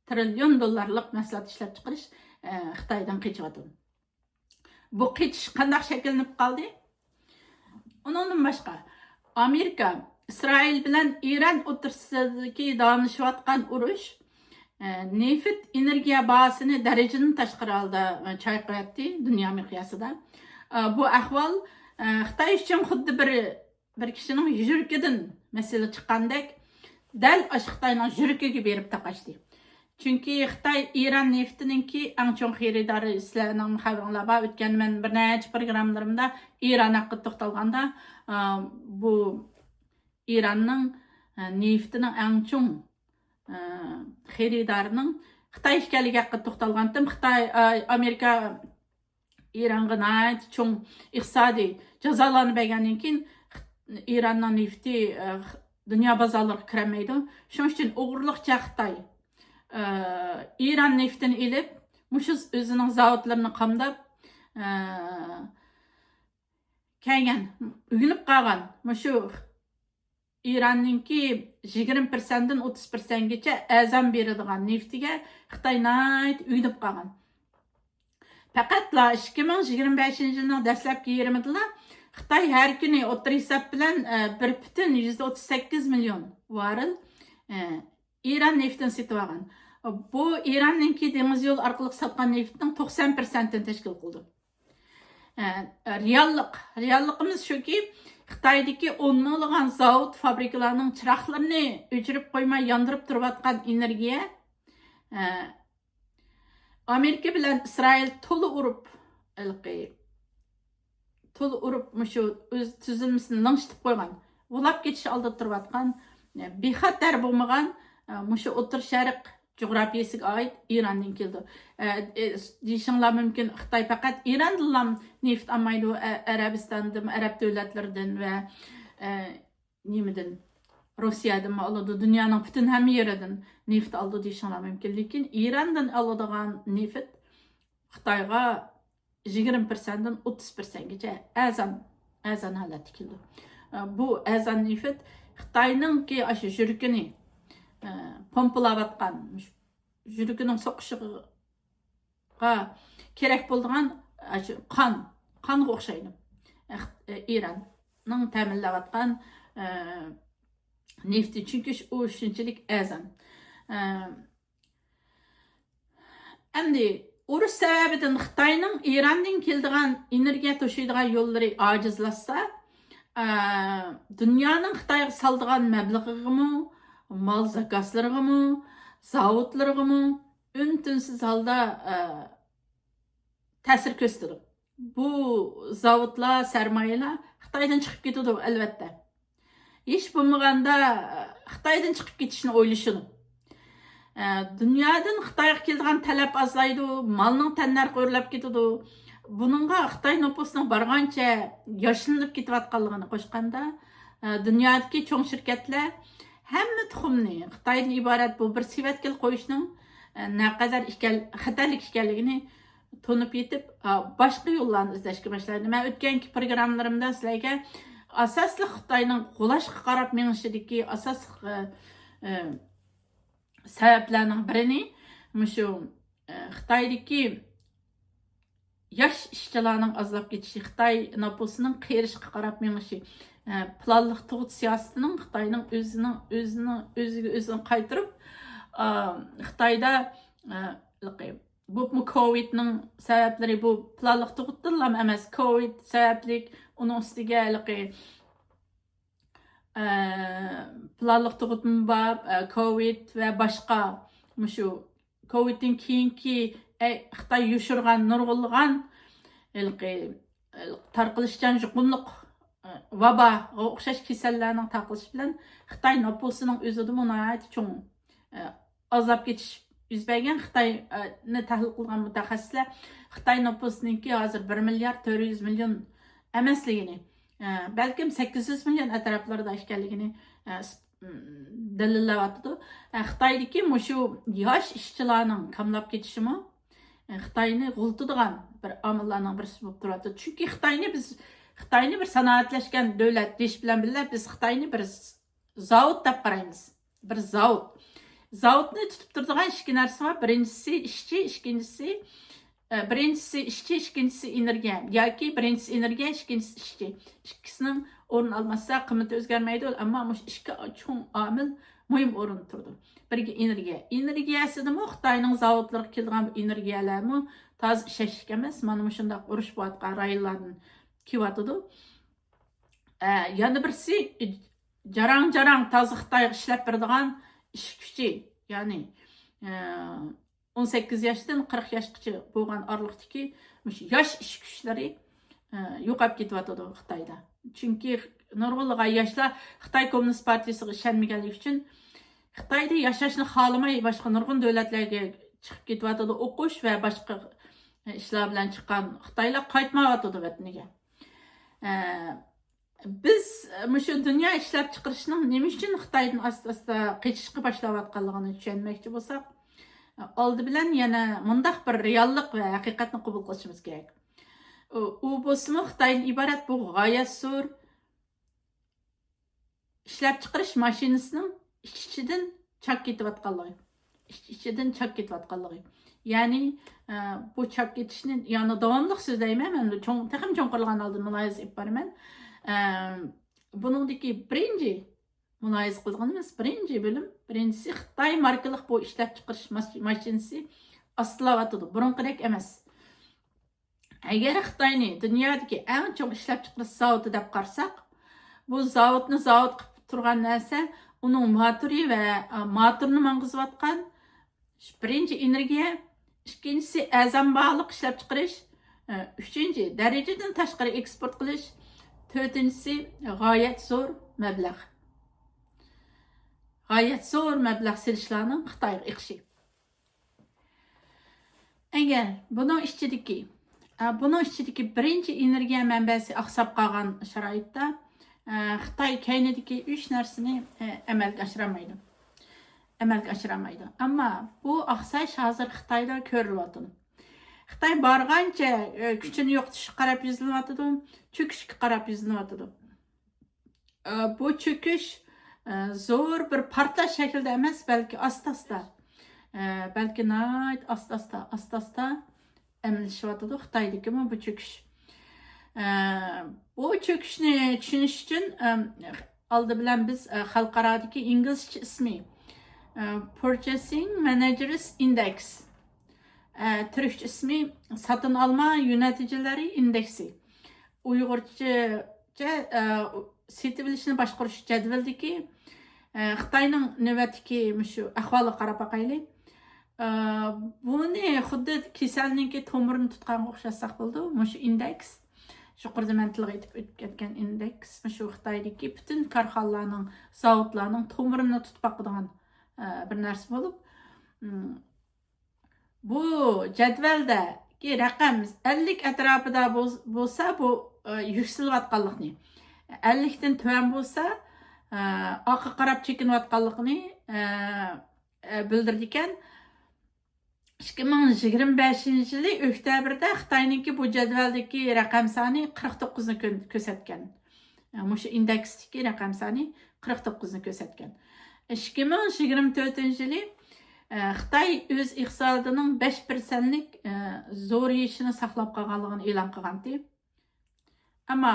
تىرىليون دوللارلىق مەھسۇلات ئىشلەپچىقىرىش، ئە، خىتايدىن قېچىۋاتىدۇ. بۇ قېچىش قانداق شەكىللىنىپ قالدى؟ ئۇنىڭدىن باشقا، ئامېرىكا ئىسرائىل بىلەن ئىران ئوتتۇرىسىدىكى داۋاملىشىۋاتقان ئۇرۇش، ئە، نېفىت ئېنېرگىيە باھاسىنى دەرىجىدىن تاشقىرى ھالدا، ئە، چايقىۋەتتى دۇنيا مىقياسىدا. ئە، بۇ ئەھۋال، ئە، خىتاي ئۈچۈن خۇددى بىر، بىر كىشىنىڭ يۈرىكىدىن مەسىلە چىققاندەك، دەل ئاشۇ خىتاينىڭ يۈرىكىگە بېرىپ تاقاشتى. چۈنكى خىتاي ئىران نېفىتىنىڭكى ئەڭ چوڭ خېرىدارى، سىلەرنىڭ خەۋىرىڭلار بار، ئۆتكەن مەن بىر نەچچە پروگراممىلىرىمدا ئىران ھەققىدە توختالغاندا، ئا، بۇ ئىراننىڭ، ئە، نېفىتىنىڭ ئەڭ چوڭ، ئە، خېرىدارىنىڭ خىتاي ئىكەنلىكى ھەققىدە توختالغانتىم. خىتاي، ئە، ئامېرىكا ئىرانغا ناھايىتى چوڭ ئىقتىسادىي جازالارنى بەرگەندىن كېيىن، ئىراننىڭ نېفىتى، ئە، دۇنيا بازارلىرىغا كىرەلمەيدۇ. شۇنىڭ ئۈچۈن ئوغرىلىقچە خىتاي، ئە، ئىران نېفىتىنى ئېلىپ، مۇشۇ ئۆزىنىڭ زاۋۇتلىرىنى قامداپ، ئە، كەلگەن، ئۆگىنىپ قالغان مۇشۇ ئىراننىڭكى يىگىرمە پىرسەنتتىن ئوتتۇز پىرسەنتكىچە ئەرزان بېرىدىغان نېفىتىگە خىتاي ناھايىتى ئۆگىنىپ قالغان. پەقەتلا ئىككى مىڭ يىگىرمە بەشىنچى يىلنىڭ دەسلەپكى يېرىمىدىلا خىتاي ھەر كۈنى ئوتتۇرا ھېساب بىلەن، ئە، بىر پۈتۈن يۈزدە ئوتتۇز سەككىز مىليون ۋاررېل، ئە، ئىران نېفىتىنى سېتىۋالغان. بۇ ئىراننىڭكى دېڭىز يولى ئارقىلىق ساتقان نېفىتنىڭ توقسان پىرسەنتىنى تەشكىل قىلىدۇ. ئە، رېئاللىق، رېئاللىقىمىز شۇكى، خىتايدىكى ئون مىڭلىغان زاۋۇت، فابرىكىلارنىڭ چىراغلىرىنى ئۆچۈرۈپ قويماي ياندۇرۇپ تۇرۇۋاتقان ئېنېرگىيە، ئە، ئامېرىكا بىلەن ئىسرائىل تولا ئۇرۇپ، ھېلىقى، تولا ئۇرۇپ، مۇشۇ ئۆز تۈزۈلمىسىنى لىڭشىتىپ قويغان، غۇلاپ كېتىش ئالدىدا تۇرۇۋاتقان، ئە، بىخەتەر بولمىغان، ئە، مۇشۇ ئوتتۇرا شەرق جۇغراپىيىسىگە ئائىت ئىراندىن كېلىدۇ. ئە، ئە، دېيىشىڭلار مۇمكىن، خىتاي پەقەت ئىراندىنلا نېفىت ئالمايدۇ، ئە، ئەرەبىستاندىن، ئەرەب دۆلەتلىرىدىن ۋە، ئە، نېمىدىن، روسىيەدىنمۇ ئالىدۇ، دۇنيانىڭ پۈتۈن ھەممە يېرىدىن نېفىت ئالىدۇ دېيىشىڭلار مۇمكىن. لېكىن ئىراندىن ئالىدىغان نېفىت خىتايغا يىگىرمە پىرسەنتتىن ئوتتۇز پىرسەنتكىچە ئەرزان، ئەرزان ھالەتتە كېلىدۇ. ئە، بۇ ئەرزان نېفىت خىتاينىڭكى ئاشۇ يۈرىكىنى، ئە، پومپىلاۋاتقان، يۈرىكىنىڭ سوقۇشىغا كېرەك بولىدىغان، ئە، شۇ قان، قانغا ئوخشايدۇ. ئە، خىت-، ئە، ئىراننىڭ تەمىنلەۋاتقان، ئە، نېفىتى، چۈنكى ئۇ شۇنچىلىك ئەرزان. ئە، ئەمدى ئۇرۇش سەۋەبىدىن خىتاينىڭ ئىراندىن كېلىدىغان ئېنېرگىيە توشۇيدىغان يوللىرى ئاجىزلاشسا، ئە، دۇنيانىڭ خىتايغا سالىدىغان مەبلىغىگىمۇ، مال زاكازلىرىغىمۇ، زاۋۇتلىرىغىمۇ ئۈن-تىنسىز ھالدا، ئە، تەسىر كۆرسىتىدۇ. بۇ زاۋۇتلار، سەرمايىلار خىتايدىن چىقىپ كېتىدۇ، ئەلۋەتتە. ھېچ بولمىغاندا، ئە، خىتايدىن چىقىپ كېتىشنى ئويلىشىدۇ. ئە، دۇنيادىن خىتايغا كېلىدىغان تەلەپ ئازلايدۇ، مالنىڭ تەننەرخى ئۆرلەپ كېتىدۇ. بۇنىڭغا خىتاي نوپۇسىنىڭ بارغانچە ياشلىنىپ كېتىۋاتقانلىقىنى قوشقاندا، ئە، دۇنيادىكى چوڭ شىركەتلەر ھەممە تۇخۇمنى خىتايدىن ئىبارەت بۇ بىر سېۋەتكىلا قويۇشنىڭ، ئە، نەقەدەر ئىكەن-، خەتەرلىك ئىكەنلىكىنى تونۇپ يېتىپ، ئە، باشقا يوللارنى ئىزدەشكە باشلايدۇ. مەن ئۆتكەنكى پروگراممىلىرىمدا سىلەرگە ئاساسلىق خىتاينىڭ غۇلاشقا قاراپ مېڭىشىدىكى ئاساسلىق، ئە، ئە، سەۋەبلەرنىڭ بىرىنى مۇشۇ، ئە، خىتايدىكى ياش ئىشچىلارنىڭ ئازلاپ كېتىشى، خىتاي نوپۇسىنىڭ قېرىشقا قاراپ مېڭىشى، ئە، پىلانلىق تۇغۇت سىياسىتىنىڭ خىتاينىڭ ئۆزىنىڭ، ئۆزىنىڭ، ئۆزىگە ئۆزىنى قايتۇرۇپ، ئا، خىتايدا، ئە، بۇمۇ كوۋىدنىڭ سەۋەبلىرى، بۇ پىلانلىق تۇغۇتتىنلا ئەمەس، كوۋىد سەۋەبلىك، ئۇنىڭ ئۈستىگە ھېلىقى، ئە، پىلانلىق تۇغۇتمۇ بار، ئە، كوۋىد ۋە باشقا مۇشۇ كوۋىدتىن كېيىنكى، ئە، خىتاي يوشۇرغان نۇرغۇنلىغان ھېلىقى، ئە، تارقىلىشچان يۇقۇملۇق، ئە، ۋاباغا ئوخشاش كېسەللەرنىڭ تارقىلىشى بىلەن خىتاي نوپۇسىنىڭ ئۆزىدىمۇ ناھايىتى چوڭ، ئە، ئازلاپ كېتىش يۈز بەرگەن. خىتاينى تەھلىل قىلغان مۇتەخەسسىسلەر خىتاي نوپۇسىنىڭكى ھازىر بىر مىليارد تۆت يۈز مىليون ئەمەسلىكىنى، ئە، بەلكىم سەككىز يۈز مىليون ئەتراپلىرىدا ئىكەنلىكىنى، ئە، ئىس-، م، دەلىللەۋاتىدۇ. ئە، خىتايدىكى مۇشۇ ياش ئىشچىلارنىڭ كاملاپ كېتىشىمۇ، ئە، خىتاينى غۇلىتىدىغان بىر ئامىللارنىڭ بىرسى بولۇپ تۇرۇۋاتىدۇ. چۈنكى خىتاينى بىز، خىتاينى بىر سانائەتلەشكەن دۆلەت دېيىش بىلەن بىللە، بىز خىتاينى بىر ز-، زاۋۇت دەپ قارايمىز. بىر زاۋۇت. زاۋۇتنى تۇتۇپ تۇرىدىغان ئىككى نەرسە بار. بىرىنچىسى ئىشچى، ئىككىنچىسى، ئە، بىرىنچىسى ئىشچى، ئىككىنچىسى ئېنېرگىيە. ياكى بىرىنچىسى ئېنېرگىيە، ئىككىنچىسى ئىشچى. ئىككىسىنىڭ ئورنى ئالماشسا، قىممىتى ئۆزگەرمەيدۇ. ئەمما مۇشۇ ئىككى چوڭ ئامىل مۇھىم ئورۇندا تۇرىدۇ. بىرگە ئېنېرگىيە. ئېنېرگىيەسىدىمۇ خىتاينىڭ زاۋۇتلىرىغا كېلىدىغان بۇ ئېنېرگىيەلەرمۇ تازا ئىشەنچلىك ئەمەس. مانا مۇشۇنداق ئۇرۇش بولۇۋاتقان رايونلاردىن كېلىۋاتىدۇ. ئە، يەنە بىرسى، جاراڭ-جاراڭ تازا خىتايغا ئىشلەپ بېرىدىغان ئىش كۈچى، يەنى، ئە، ئون سەككىز ياشتىن قىرىق ياشقىچە بولغان ئارىلىقتىكى مۇشۇ ياش ئىش كۈچلىرى، ئە، يوقاپ كېتىۋاتىدۇ خىتايدا. چۈنكى نۇرغۇنلىغان ياشلار خىتاي كوممۇنىست پارتىيىسىغا ئىشەنمىگەنلىكى ئۈچۈن خىتايدا ياشاشنى خالىماي، باشقا نۇرغۇن دۆلەتلەرگە چىقىپ كېتىۋاتىدۇ، ئوقۇش ۋە باشقا، ئە، ئىشلار بىلەن چىققان خىتايلار قايتمايۋاتىدۇ ۋەتىنىگە. ئە، بىز مۇشۇ دۇنيا ئىشلەپچىقىرىشنىڭ نېمە ئۈچۈن خىتايدىن ئاستا-ئاستا قېچىشقا باشلاۋاتقانلىقىنى چۈشەنمەكچى بولساق، ئالدى بىلەن يەنە مۇنداق بىر رېئاللىق ۋە ھەقىقەتنى قوبۇل قىلىشىمىز كېرەك. ئۇ، ئۇ بولسىمۇ خىتايدىن ئىبارەت بۇ غايەت زور ئىشلەپچىقىرىش ماشىنىسىنىڭ ئىچ-ئىچىدىن چاك كېتىۋاتقانلىقى. ئىچ-ئىچىدىن چاك كېتىۋاتقانلىقى. يەنى، ئە، بۇ چاك كېتىشنى يەنە داۋاملىق سۆزلەيمەن. مەن چوڭ، تېخىمۇ چوڭقۇرلىغان ھالدا مۇلاھىزە ئېلىپ بارىمەن. ئە، بۇنىڭدىكى بىرىنچى مۇلاھىزە قىلىدىغىنىمىز، بىرىنچى بۆلۈم، بىرىنچىسى خىتاي ماركىلىق بۇ ئىشلەپچىقىرىش ماش-، ماشىنىسى ئاستىلاۋاتىدۇ. بۇرۇنقىدەك ئەمەس. ئەگەر خىتاينى دۇنيادىكى ئەڭ چوڭ ئىشلەپچىقىرىش زاۋۇتى دەپ قارىساق، بۇ زاۋۇتنى زاۋۇت قىلىپ تۇرغان نەرسە ئۇنىڭ موتورى ۋە، ئە، موتورنى ماڭغۇزۇۋاتقان بىرىنچى ئېنېرگىيە، ئىككىنچىسى ئەرزان باھالىق ئىشلەپچىقىرىش، ئە، ئۈچىنچى دەرىجىدىن تاشقىرى ئېكسپورت قىلىش، تۆتىنچىسى غايەت زور مەبلەغ. غايەت زور مەبلەغ سېلىشلارنىڭ خىتايغا ئېقىشى. ئەگەر بۇنىڭ ئىچىدىكى، ئە، بۇنىڭ ئىچىدىكى بىرىنچى ئېنېرگىيە مەنبەسى ئاقساپ قالغان شارائىتتا، ئە، خىتاي كەينىدىكى ئۈچ نەرسىنى، ئە، ئەمەلگە ئاشۇرالمايدۇ. ئەمەلگە ئاشۇرالمايدۇ. ئەمما بۇ ئاقساش ھازىر خىتايدا كۆرۈلۈۋاتىدۇ. خىتاي بارغانچە، ئە، كۈچىنى يوقىتىشقا قاراپ يۈزلىنىۋاتىدۇ، چۆكۈشكە قاراپ يۈزلىنىۋاتىدۇ. ئە، بۇ چۆكۈش، ئە، زور بىر پارتلاش شەكلىدە ئەمەس، بەلكى ئاستا-ئاستا، ئە، بەلكى ناھايىتى ئاستا-ئاستا، ئاستا-ئاستا ئەمەلىيلىشىۋاتىدۇ خىتايدىكىمۇ بۇ چۆكۈش. ئە، بۇ چۆكۈشنى چۈشىنىش ئۈچۈن، ئەم، ئالدى بىلەن بىز، ئە، خەلقئارادىكى ئىنگلىزچە ئىسمى، ئە، Purchasing Managers Index، ئە، تۈركچە ئىسمى ساتىن ئالما يۆنەتكۈچىلىرى ئىندېكسى. ئۇيغۇرچە، ئە، سېتىۋېلىشنى باشقۇرۇش جەدۋىلىدىكى ئە، خىتاينىڭ نۆۋەتتىكى مۇشۇ ئەھۋالىغا قاراپ باقايلى. ئە، بۇنى خۇددى كېسەلنىڭكى تومۇرىنى تۇتقانغا ئوخشاتساق بولىدۇ. مۇشۇ ئىندېكس، يۇقىرىدا مەن تىلغا ئېتىپ ئۆتۈپ كەتكەن ئىندېكس، مۇشۇ خىتايدىكى پۈتۈن كارخانىلارنىڭ، زاۋۇتلارنىڭ تومۇرىنى تۇتۇپ باقىدىغان، ئە، بىر نەرسە بولۇپ، م، بۇ جەدۋەلدىكى رەقەم ئەللىك ئەتراپىدا بول-، بولسا، بۇ، ئە، يۈكسىلىۋاتقانلىقنى، ئەللىكتىن تۆۋەن بولسا، ئە، ئارقىغا قاراپ چېكىنىۋاتقانلىقىنى، ئە، ئە، بىلدۈرىدىكەن. ئىككى مىڭ يىگىرمە بەشىنچى يىلى ئۆكتەبىردە خىتاينىڭكى بۇ جەدۋەلدىكى رەقەم سانى قىرىق توققۇزنى كۆ-، كۆرسەتكەن. مۇشۇ ئىندېكستىكى رەقەم سانى قىرىق توققۇزنى كۆرسەتكەن. ئىككى مىڭ يىگىرمە تۆتىنچى يىلى، ئە، خىتاي ئۆز ئىقتىسادىنىڭ بەش پىرسەنتلىك، ئە، زورىيىشىنى ساقلاپ قالغانلىقىنى ئېلان قىلغانتى. ئەمما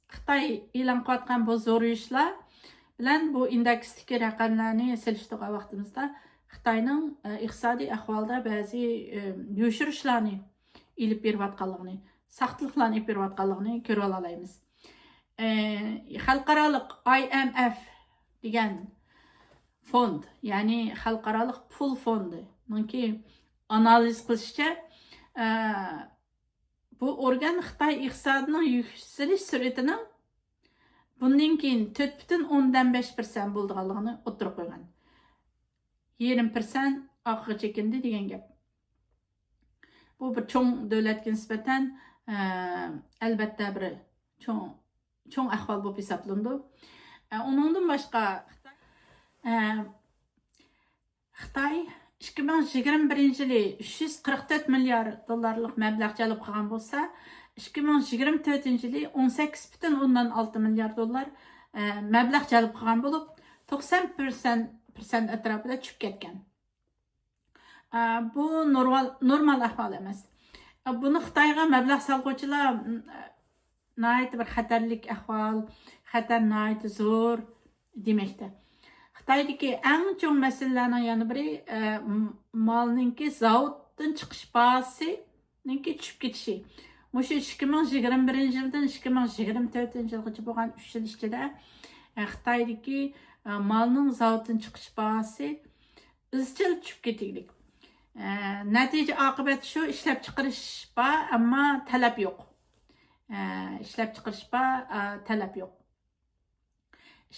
خىتاي ئېلان قىلىۋاتقان بۇ زورىيىشلار بىلەن بۇ ئىندېكستىكى رەقەملەرنى سېلىشتۇرغان ۋاقتىمىزدا خىتاينىڭ، ئە، ئىقتىسادىي ئەھۋالىدا بەزى، ئە، يوشۇرۇشلارنى ئېلىپ بېرىۋاتقانلىقىنى، ساختىلىقلارنى ئېلىپ بېرىۋاتقانلىقىنى كۆرۈۋالالايمىز. ئە، خەلقئارالىق ئاي ئېم ئېف دېگەن فوند، يەنى خەلقئارالىق پۇل فوندىنىڭكى ئانالىز قىلىشىچە، ئە، بۇ ئورگان خىتاي ئىقتىسادىنىڭ يۈكسىلىش سۈرئىتىنىڭ بۇندىن كېيىن تۆت پۈتۈن ئوندىن بەش پىرسەنت بولىدىغانلىقىنى ئوتتۇرىغا قويغان. يېرىم پىرسەنت ئارقىغا چېكىندى دېگەن گەپ. بۇ بىر چوڭ دۆلەتكە نىسبەتەن، ئە، ئەلۋەتتە بىر چوڭ، چوڭ ئەھۋال بولۇپ ھېسابلىنىدۇ. ئە، ئۇنىڭدىن باشقا، ئە، خىتاي ئىككى مىڭ يىگىرمە بىرىنچى يىلى ئۈچ يۈز قىرىق تۆت مىليار دوللارلىق مەبلەغ جەلپ قىلغان بولسا، ئىككى مىڭ يىگىرمە تۆتىنچى يىلى ئون سەككىز پۈتۈن ئوندىن ئالتە مىليار دوللار، ئە، مەبلەغ جەلپ قىلغان بولۇپ، توقسان پىرسەنت، پىرسەنت ئەتراپىدا چۈشۈپ كەتكەن. ئە، بۇ نورمال، نورمال ئەھۋال ئەمەس. ئە، بۇنى خىتايغا مەبلەغ سالغۇچىلار، م، ئە، ناھايىتى بىر خەتەرلىك ئەھۋال، خەتەر ناھايىتى زور دېمەكتە. خىتايدىكى ئەڭ چوڭ مەسىلىلەرنىڭ يەنە بىرى، ئە، م-، مالنىڭكى زاۋۇتتىن چىقىش باھاسىنىڭكى چۈشۈپ كېتىشى. مۇشۇ ئىككى مىڭ يىگىرمە بىرىنچى يىلدىن ئىككى مىڭ يىگىرمە تۆتىنچى يىلغىچە بولغان ئۈچ يىل ئىچىدە، ئە، خىتايدىكى، ئە، مالنىڭ زاۋۇتتىن چىقىش باھاسى ئىزچىل چۈشۈپ كېتىگلىك. ئە، نەتىجە ئاقىۋەت شۇ، ئىشلەپچىقىرىش بار، ئەمما تەلەپ يوق. ئە، ئىشلەپچىقىرىش بار، ئە، تەلەپ يوق.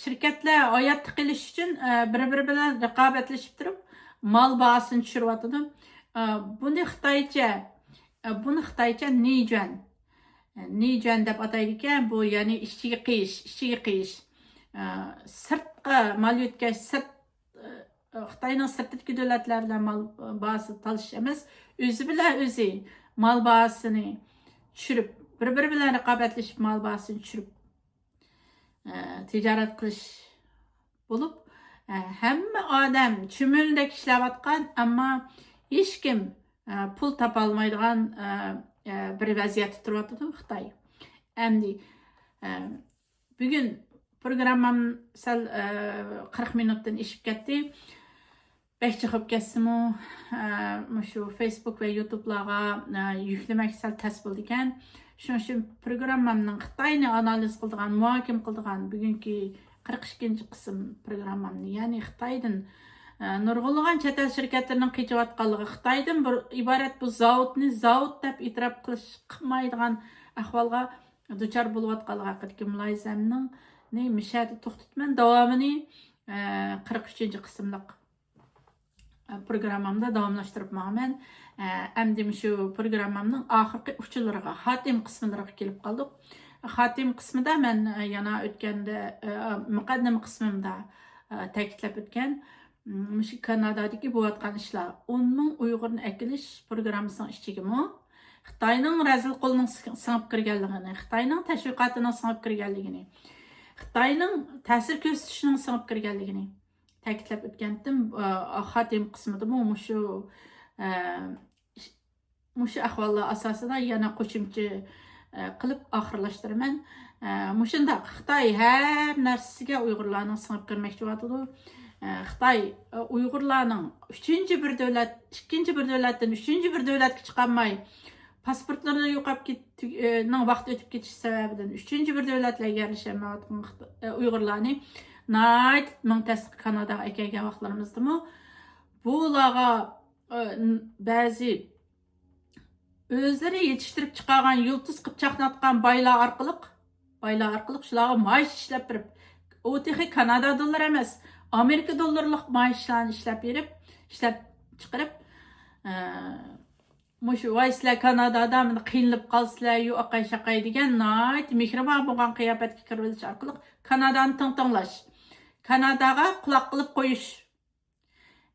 شىركەتلەر ھاياتتا قېلىش ئۈچۈن، ئە، بىر-بىرى بىلەن رىقابەتلىشىپ تۇرۇپ، مال باھاسىنى چۈشۈرۈۋاتىدۇ. ئە، بۇنى خىتايچە، ئە، بۇنى خىتايچە نىجۈەن، ئە، نىجۈەن دەپ ئاتايدىكەن. بۇ، يەنى ئىچىگە قىيىش، ئىچىگە قىيىش. ئە، سىرتقا مال يۆتكەش، سىرت، ئە، خىتاينىڭ سىرتىدىكى دۆلەتلەر بىلەن مال باھاسى تالىشىش ئەمەس، ئۆزى بىلەن ئۆزى مال باھاسىنى چۈشۈرۈپ، بىر-بىرى بىلەن رىقابەتلىشىپ، مال باھاسىنى چۈشۈرۈپ، ئە، تىجارەت قىلىش بولۇپ، ئە، ھەممە ئادەم چۈمۈلىدەك ئىشلەۋاتقان، ئەمما ھېچكىم، ئە، پۇل تاپالمايدىغان، ئە، ئە، بىر ۋەزىيەتتە تۇرۇۋاتىدۇ خىتاي. ئەمدى، ئە، بۈگۈن پروگراممام سەل، ئە، قىرىق مىنۇتتىن ئېشىپ كەتتى. بەك جىق بولۇپ كەتسىمۇ، ئە، مۇشۇ فېيسبۇك ۋە يۇتۇبلارغا، ئە، يۈكلىمەك سەل تەس بولىدىكەن. شۇنىڭ ئۈچۈن پروگراممامنىڭ خىتاينى ئانالىز قىلىدىغان، مۇھاكىمە قىلىدىغان بۈگۈنكى قىرىق ئىككىنچى قىسىم پروگراممامنى، يەنى خىتايدىن، ئە، نۇرغۇنلىغان چەت ئەل شىركەتلىرىنىڭ قېچىۋاتقانلىقى، خىتايدىن بىر ئىبارەت بۇ زاۋۇتنى زاۋۇت دەپ ئېتىراپ قىلىش، قىلمايدىغان ئەھۋالغا دۇچار بولۇۋاتقانلىقى ھەققىدىكى مۇلاھىزەمنى مۇشۇ يەردە توختىتىمەن. داۋامىنى، ئە، قىرىق ئۈچىنچى قىسىملىق، ئە، پروگراممامدا داۋاملاشتۇرۇپ ماڭىمەن. ئە، ئەمدى مۇشۇ پروگراممامنىڭ ئاخىرقى ئۇچۇرلىرىغا، خاتىمە قىسىملىرىغا كېلىپ قالدۇق. خاتىمە قىسمىدا مەن، ئە، يەنە ئۆتكەندە، ئە، مۇقەددىمە قىسمىمدا، ئە، تەكىتلەپ ئۆتكەن، م، مۇشۇ كانادادىكى بولۇۋاتقان ئىشلار، ئون مىڭ ئۇيغۇرنى ئەكېلىش پروگراممىسىنىڭ ئىچىگىمۇ خىتاينىڭ رەزىل قولىنىڭ سىڭ-، سىڭىپ كىرگەنلىكىنى، خىتاينىڭ تەشۋىقاتىنىڭ سىڭىپ كىرگەنلىكىنى، خىتاينىڭ تەسىر كۆرسىتىشىنىڭ سىڭىپ كىرگەنلىكىنى تەكىتلەپ ئۆتكەنتىم. ئا، خاتىمە قىسمىدىمۇ مۇشۇ، ئە، مۇشۇ ئەھۋاللار ئاساسىدا يەنە قوشۇمچە، ئە، قىلىپ ئاخىرلاشتۇرىمەن. ئە، مۇشۇنداق خىتاي ھەر نەرسىگە ئۇيغۇرلارنىڭ سىڭىپ كىرمەكچى بولۇۋاتىدۇ. ئە، خىتاي، ئە، ئۇيغۇرلارنىڭ ئۈچىنچى بىر دۆلەت، ئىككىنچى بىر دۆلەتتىن ئۈچىنچى بىر دۆلەتكە چىقالماي، پاسپورتلىرى يوقاپ كېت-، ئە، نىڭ ۋاقتى ئۆتۈپ كېتىشى سەۋەبىدىن ئۈچىنچى بىر دۆلەتلەرگە يەرلىشەلمەيۋاتقان خىت-، ئە، ئۇيغۇرلارنى ناھايىتى مىڭ تەستە كاناداغا ئەكەلگەن ۋاقىتلىرىمىزدىمۇ بۇلارغا، ئە، بەزى ئۆزلىرى يېتىشتۈرۈپ چىقارغان يۇلتۇز قىلىپ چاقناتقان بايلار ئارقىلىق، بايلار ئارقىلىق شۇلارغا مائاش ئىشلەپ بېرىپ، ئۇ تېخى كانادا دوللىرى ئەمەس، ئامېرىكا دوللىرىلىق مائاشلارنى ئىشلەپ بېرىپ، ئىشلەپ چىقىرىپ، ئە، مۇشۇ «ۋاي سىلەر كانادادا مانا قىينىلىپ قالىسىلەر، يۇ ئاقاي شاقاي» دېگەن ناھايىتى مېھرىبان بولغان قىياپەتكە كىرىۋېلىش ئارقىلىق كانادانى تىڭ تىڭلاش، كاناداغا قۇلاق قىلىپ قويۇش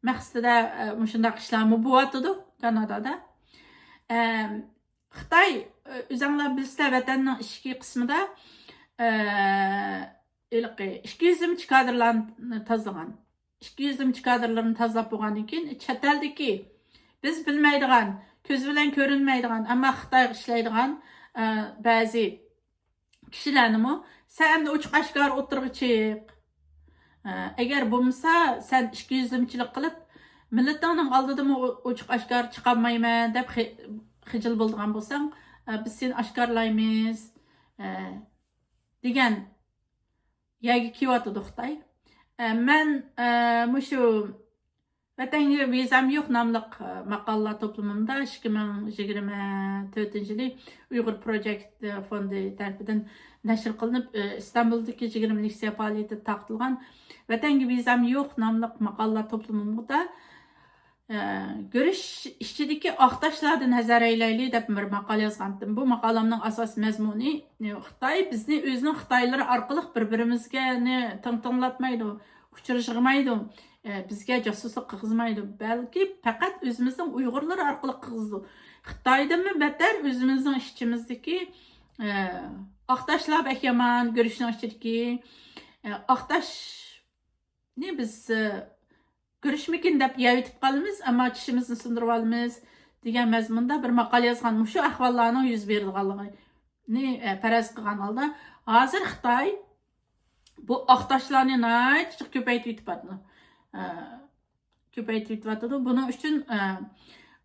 مەقسىتىدە، ئە، مۇشۇنداق ئىشلارمۇ بولۇۋاتىدۇ كانادادا. ئەم، خىتاي، ئە، ئۆزەڭلار بىلىسىلەر، ۋەتەننىڭ ئىچكى قىسمىدا، ئە، ھېلىقى ئىككى يۈزلىمىچە كادىرلارنى تازىلىغان. ئىككى يۈزلىمىچە كادىرلىرىنى تازىلاپ بولغاندىن كېيىن، چەت ئەلدىكى بىز بىلمەيدىغان، كۆز بىلەن كۆرۈنمەيدىغان، ئەمما خىتايغا ئىشلەيدىغان، ئە، بەزى كىشىلەرنىمۇ «سەن ئەمدى ئوچۇق ئاشكارا ئوتتۇرىغا چىق. ئە، ئەگەر بولمىسا، سەن ئىككى يۈزلىمىچىلىك قىلىپ، مىللىتىڭنىڭ ئالدىدىمۇ ئو-، ئوچۇق ئاشكارا چىقالمايمەن» دەپ خى-، خىجىل بولىدىغان بولساڭ، ئە، «بىز سېنى ئاشكارىلايمىز»، ئە، دېگەن يەرگە كېلىۋاتىدۇ خىتاي. ئە، مەن، ئە، مۇشۇ «ۋەتەنگە ۋىزام يوق» ناملىق، ئە، ماقالىلەر توپلىمىمدا ئىككى مىڭ يىگىرمە تۆتىنچى يىلى ئۇيغۇر پروجېكت فوندى تەرىپىدىن نەشر قىلىنىپ، ئە، ئىستانبۇلدىكى يىگىرمىلىك سىياپالىيىتى تارقىتىلغان «ۋەتەنگە ۋىزام يوق» ناملىق ماقالىلەر توپلىمىمدا، ئە، «گۈرۈچ ئىچىدىكى ئاق تاشلاردىن ھەزەر ئەيلەيلى» دەپ بىر ماقالە يازغانتىم. بۇ ماقالەمنىڭ ئاساسىي مەزمۇنى، ئە، خىتاي بىزنى ئۆزىنىڭ خىتايلىرى ئارقىلىق بىر-بىرىمىزگە تىڭ تىڭلاتمايدۇ، ئۇچرىشىغمايدۇ، ئە، بىزگە جاسۇسلۇق قىلغۇزمايدۇ. بەلكى پەقەت ئۆزىمىزنىڭ ئۇيغۇرلىرى ئارقىلىق قىلغۇزىدۇ. خىتايدىنمۇ بەتەر ئۆزىمىزنىڭ ئىچىمىزدىكى، ئە، ئاق تاشلار بەك يامان، گۈرۈچنىڭ ئىچىدىكى، ئە، ئاق تاشنى بىز، ئە، گۈرۈچمىكىن دەپ يەۋېتىپ قالىمىز، ئەمما چىشىمىزنى سۇندۇرۇۋالىمىز دېگەن مەزمۇندا بىر ماقالە يازغان، مۇشۇ ئەھۋاللارنىڭ يۈز بېرىدىغانلىقىنى، ئە، پەرەز قىلغان ھالدا، ھازىر خىتاي بۇ ئاق تاشلارنى ناھايىتى جىق كۆپەيتىۋېتىۋاتىدۇ. ئە، كۆپەيتىۋېتىۋاتىدۇ. بۇنىڭ ئۈچۈن، ئە،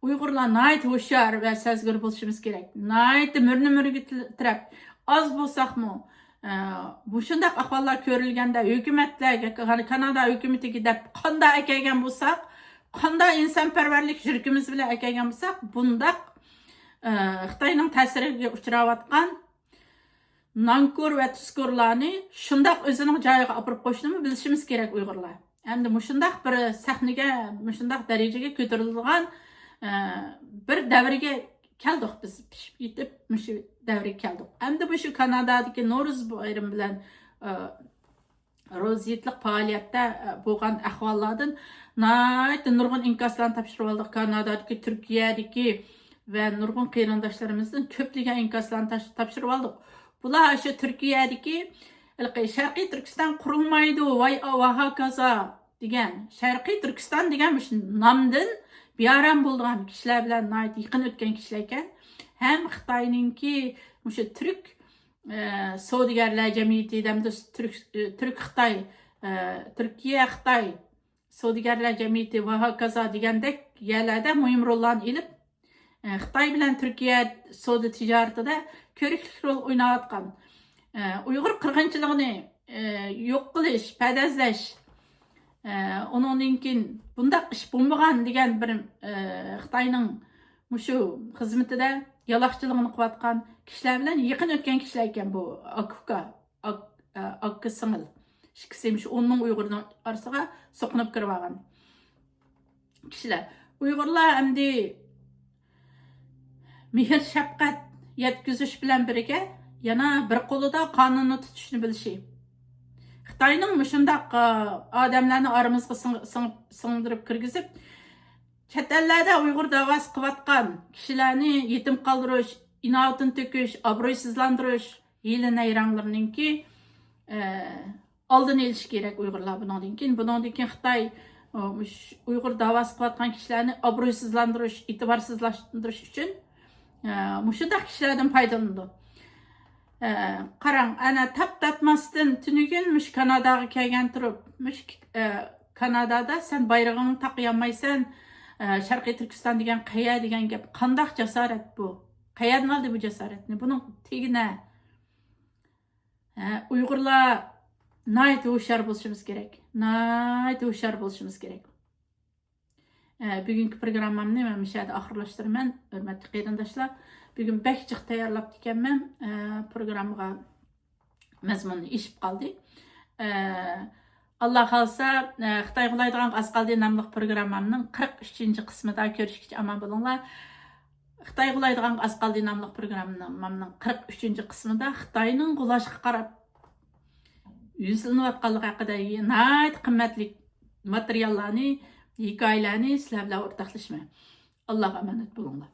ئۇيغۇرلار ناھايىتى ھوشيار ۋە سەزگۈر بولۇشىمىز كېرەك. ناھايىتى مۈرىنى مۈرىگە تىل-، تىرەپ، ئاز بولساقمۇ، ئە، مۇشۇنداق ئەھۋاللار كۆرۈلگەندە، ھۆكۈمەتلەرگە، كانادا ھۆكۈمىتىگە دەپ قانداق ئەكەلگەن بولساق، قانداق ئىنسانپەرۋەرلىك يۈرىكىمىز بىلەن ئەكەلگەن بولساق، بۇنداق، ئە، خىتاينىڭ تەسىرىگە ئۇچراۋاتقان نانكور ۋە تۇزكورلارنى شۇنداق ئۆزىنىڭ جايىغا ئاپىرىپ قويۇشنىمۇ بىلىشىمىز كېرەك ئۇيغۇرلار. ئەمدى مۇشۇنداق بىر سەھنىگە، مۇشۇنداق دەرىجىگە كۆتۈرۈلىدىغان، ئە، بىر دەۋرگە كەلدۇق بىز، پىشىپ يېتىپ مۇشۇ دەۋرگە كەلدۇق. ئەمدى مۇشۇ كانادادىكى نورۇز بايرىمى بىلەن، ئە، روزىيتلىق پائالىيەتتە، ئە، بولغان ئەھۋاللاردىن ناھايىتى نۇرغۇن ئىنكاسلارنى تاپشۇرۇۋالدۇق. كانادادىكى، تۈركىيەدىكى ۋە نۇرغۇن قېرىنداشلىرىمىزدىن كۆپلىگەن ئىنكاسلارنى تاش-، تاپشۇرۇۋالدۇق. بۇلار شۇ تۈركىيەدىكى ھېلىقى «شەرقىي تۈركىستان قۇرۇلمايدۇ، ۋاي، ۋاھاكازا» دېگەن، شەرقىي تۈركىستان دېگەن مۇشۇ نامدىن بىئارام بولىدىغان كىشىلەر بىلەن ناھايىتى يېقىن ئۆتكەن كىشىلەر ئىكەن. ھەم خىتاينىڭكى مۇشۇ تۈرك، ئە، سودىگەرلەر جەمئىيىتى، ھەمدە تۈرك، ئە، تۈرك خىتاي، ئە، تۈركىيە خىتاي سودىگەرلەر جەمئىيىتى ۋە ھاكازا دېگەندەك يەرلەردە مۇھىم روللارنى ئېلىپ، ئە، خىتاي بىلەن تۈركىيە سودا تىجارىتىدە كۆرۈكلۈك رول ئويناۋاتقان، ئە، ئۇيغۇر قىرغىنچىلىقىنى، ئە، يوق قىلىش، پەدەزلەش، ئە، ئۇنىڭدىن كېيىن بۇنداق ئىش بولمىغان دېگەن بىر، ئە، خىتاينىڭ مۇشۇ خىزمىتىدە يالاقچىلىقىنى قىلىۋاتقان كىشىلەر بىلەن يېقىن ئۆتكەن كىشىلەر ئىكەن بۇ ئاكا ئۇكا. ئاك-، ئا-، ئاكا سىڭىل. ئىككىسى مۇشۇ ئون مىڭ ئۇيغۇرنىڭ ئارىسىغا سوقۇنۇپ كىرىۋالغان كىشىلەر. ئۇيغۇرلار ئەمدى مېھىر-شەپقەت يەتكۈزۈش بىلەن بىرگە، يەنە بىر قولىدا قانۇننى تۇتۇشنى بىلىشى. خىتاينىڭ مۇشۇنداق، ئا، ئادەملەرنى ئارىمىزغا سىڭ-، سىڭ-، سىڭدۈرۈپ كىرگۈزۈپ، چەت ئەللەردە ئۇيغۇر داۋاسى قىلىۋاتقان كىشىلەرنى يېتىم قالدۇرۇش، ئىناۋىتىنى تۆكۈش، ئابرۇيسىزلاندۇرۇش، ھىيلە-نەيرەڭلىرىنىڭكى، ئە، ئالدىنى ئېلىش كېرەك ئۇيغۇرلار بۇنىڭدىن كېيىن. بۇنىڭدىن كېيىن خىتاي، ئۇ، مۇش-، ئۇيغۇر داۋاسى قىلىۋاتقان كىشىلەرنى ئابرۇيسىزلاندۇرۇش، ئېتىبارسىزلاندۇرۇش ئۈچۈن، ئە، مۇشۇنداق كىشىلەردىن پايدىلىنىدۇ. ئە، قاراڭ، ئەنە تاپ-تاتماستىن تۈنۈگۈن مۇشۇ كاناداغا كەلگەن تۇرۇپ، مۇشۇ، ئە، كانادادا سەن بايرىغىڭنى تاقىيالمايسەن، ئە، شەرقىي تۈركىستان دېگەن قەيە دېگەن گەپ. قانداق جاسارەت بۇ؟ قەيەردىن ئالدى بۇ جاسارەتنى؟ بۇنىڭ تېگى نە؟ ھە، ئۇيغۇرلار ناھايىتى ھوشيار بولۇشىمىز كېرەك. ناھايىتى ھوشيار بولۇشىمىز كېرەك. ئە، بۈگۈنكى پروگراممامنى مەن مۇشۇ يەردە ئاخىرلاشتۇرىمەن، ھۆرمەتلىك قېرىنداشلار. بۈگۈن بەك جىق تەييارلاپتىكەنمەن، ئە، پروگراممىغا مەزمۇنى ئېشىپ قالدى. ئە، ئاللا خالىسا، ئە، خىتاي غۇلايدىغانغا ئاز قالدى ناملىق پروگراممامنىڭ قىرىق ئۈچىنچى قىسمىدا كۆرۈشكىچە ئامان بولۇڭلار. خىتاي غۇلايدىغانغا ئاز قالدى ناملىق پروگراممامنىڭ قىرىق ئۈچىنچى قىسمىدا خىتاينىڭ غۇلاشقا قاراپ يۈزلىنىۋاتقانلىقى ھەققىدە ناھايىتى قىممەتلىك ماتېرىياللارنى، ھېكايىلەرنى سىلەر بىلەن ئورتاقلىشىمەن. ئاللاغا ئامانەت بولۇڭلار.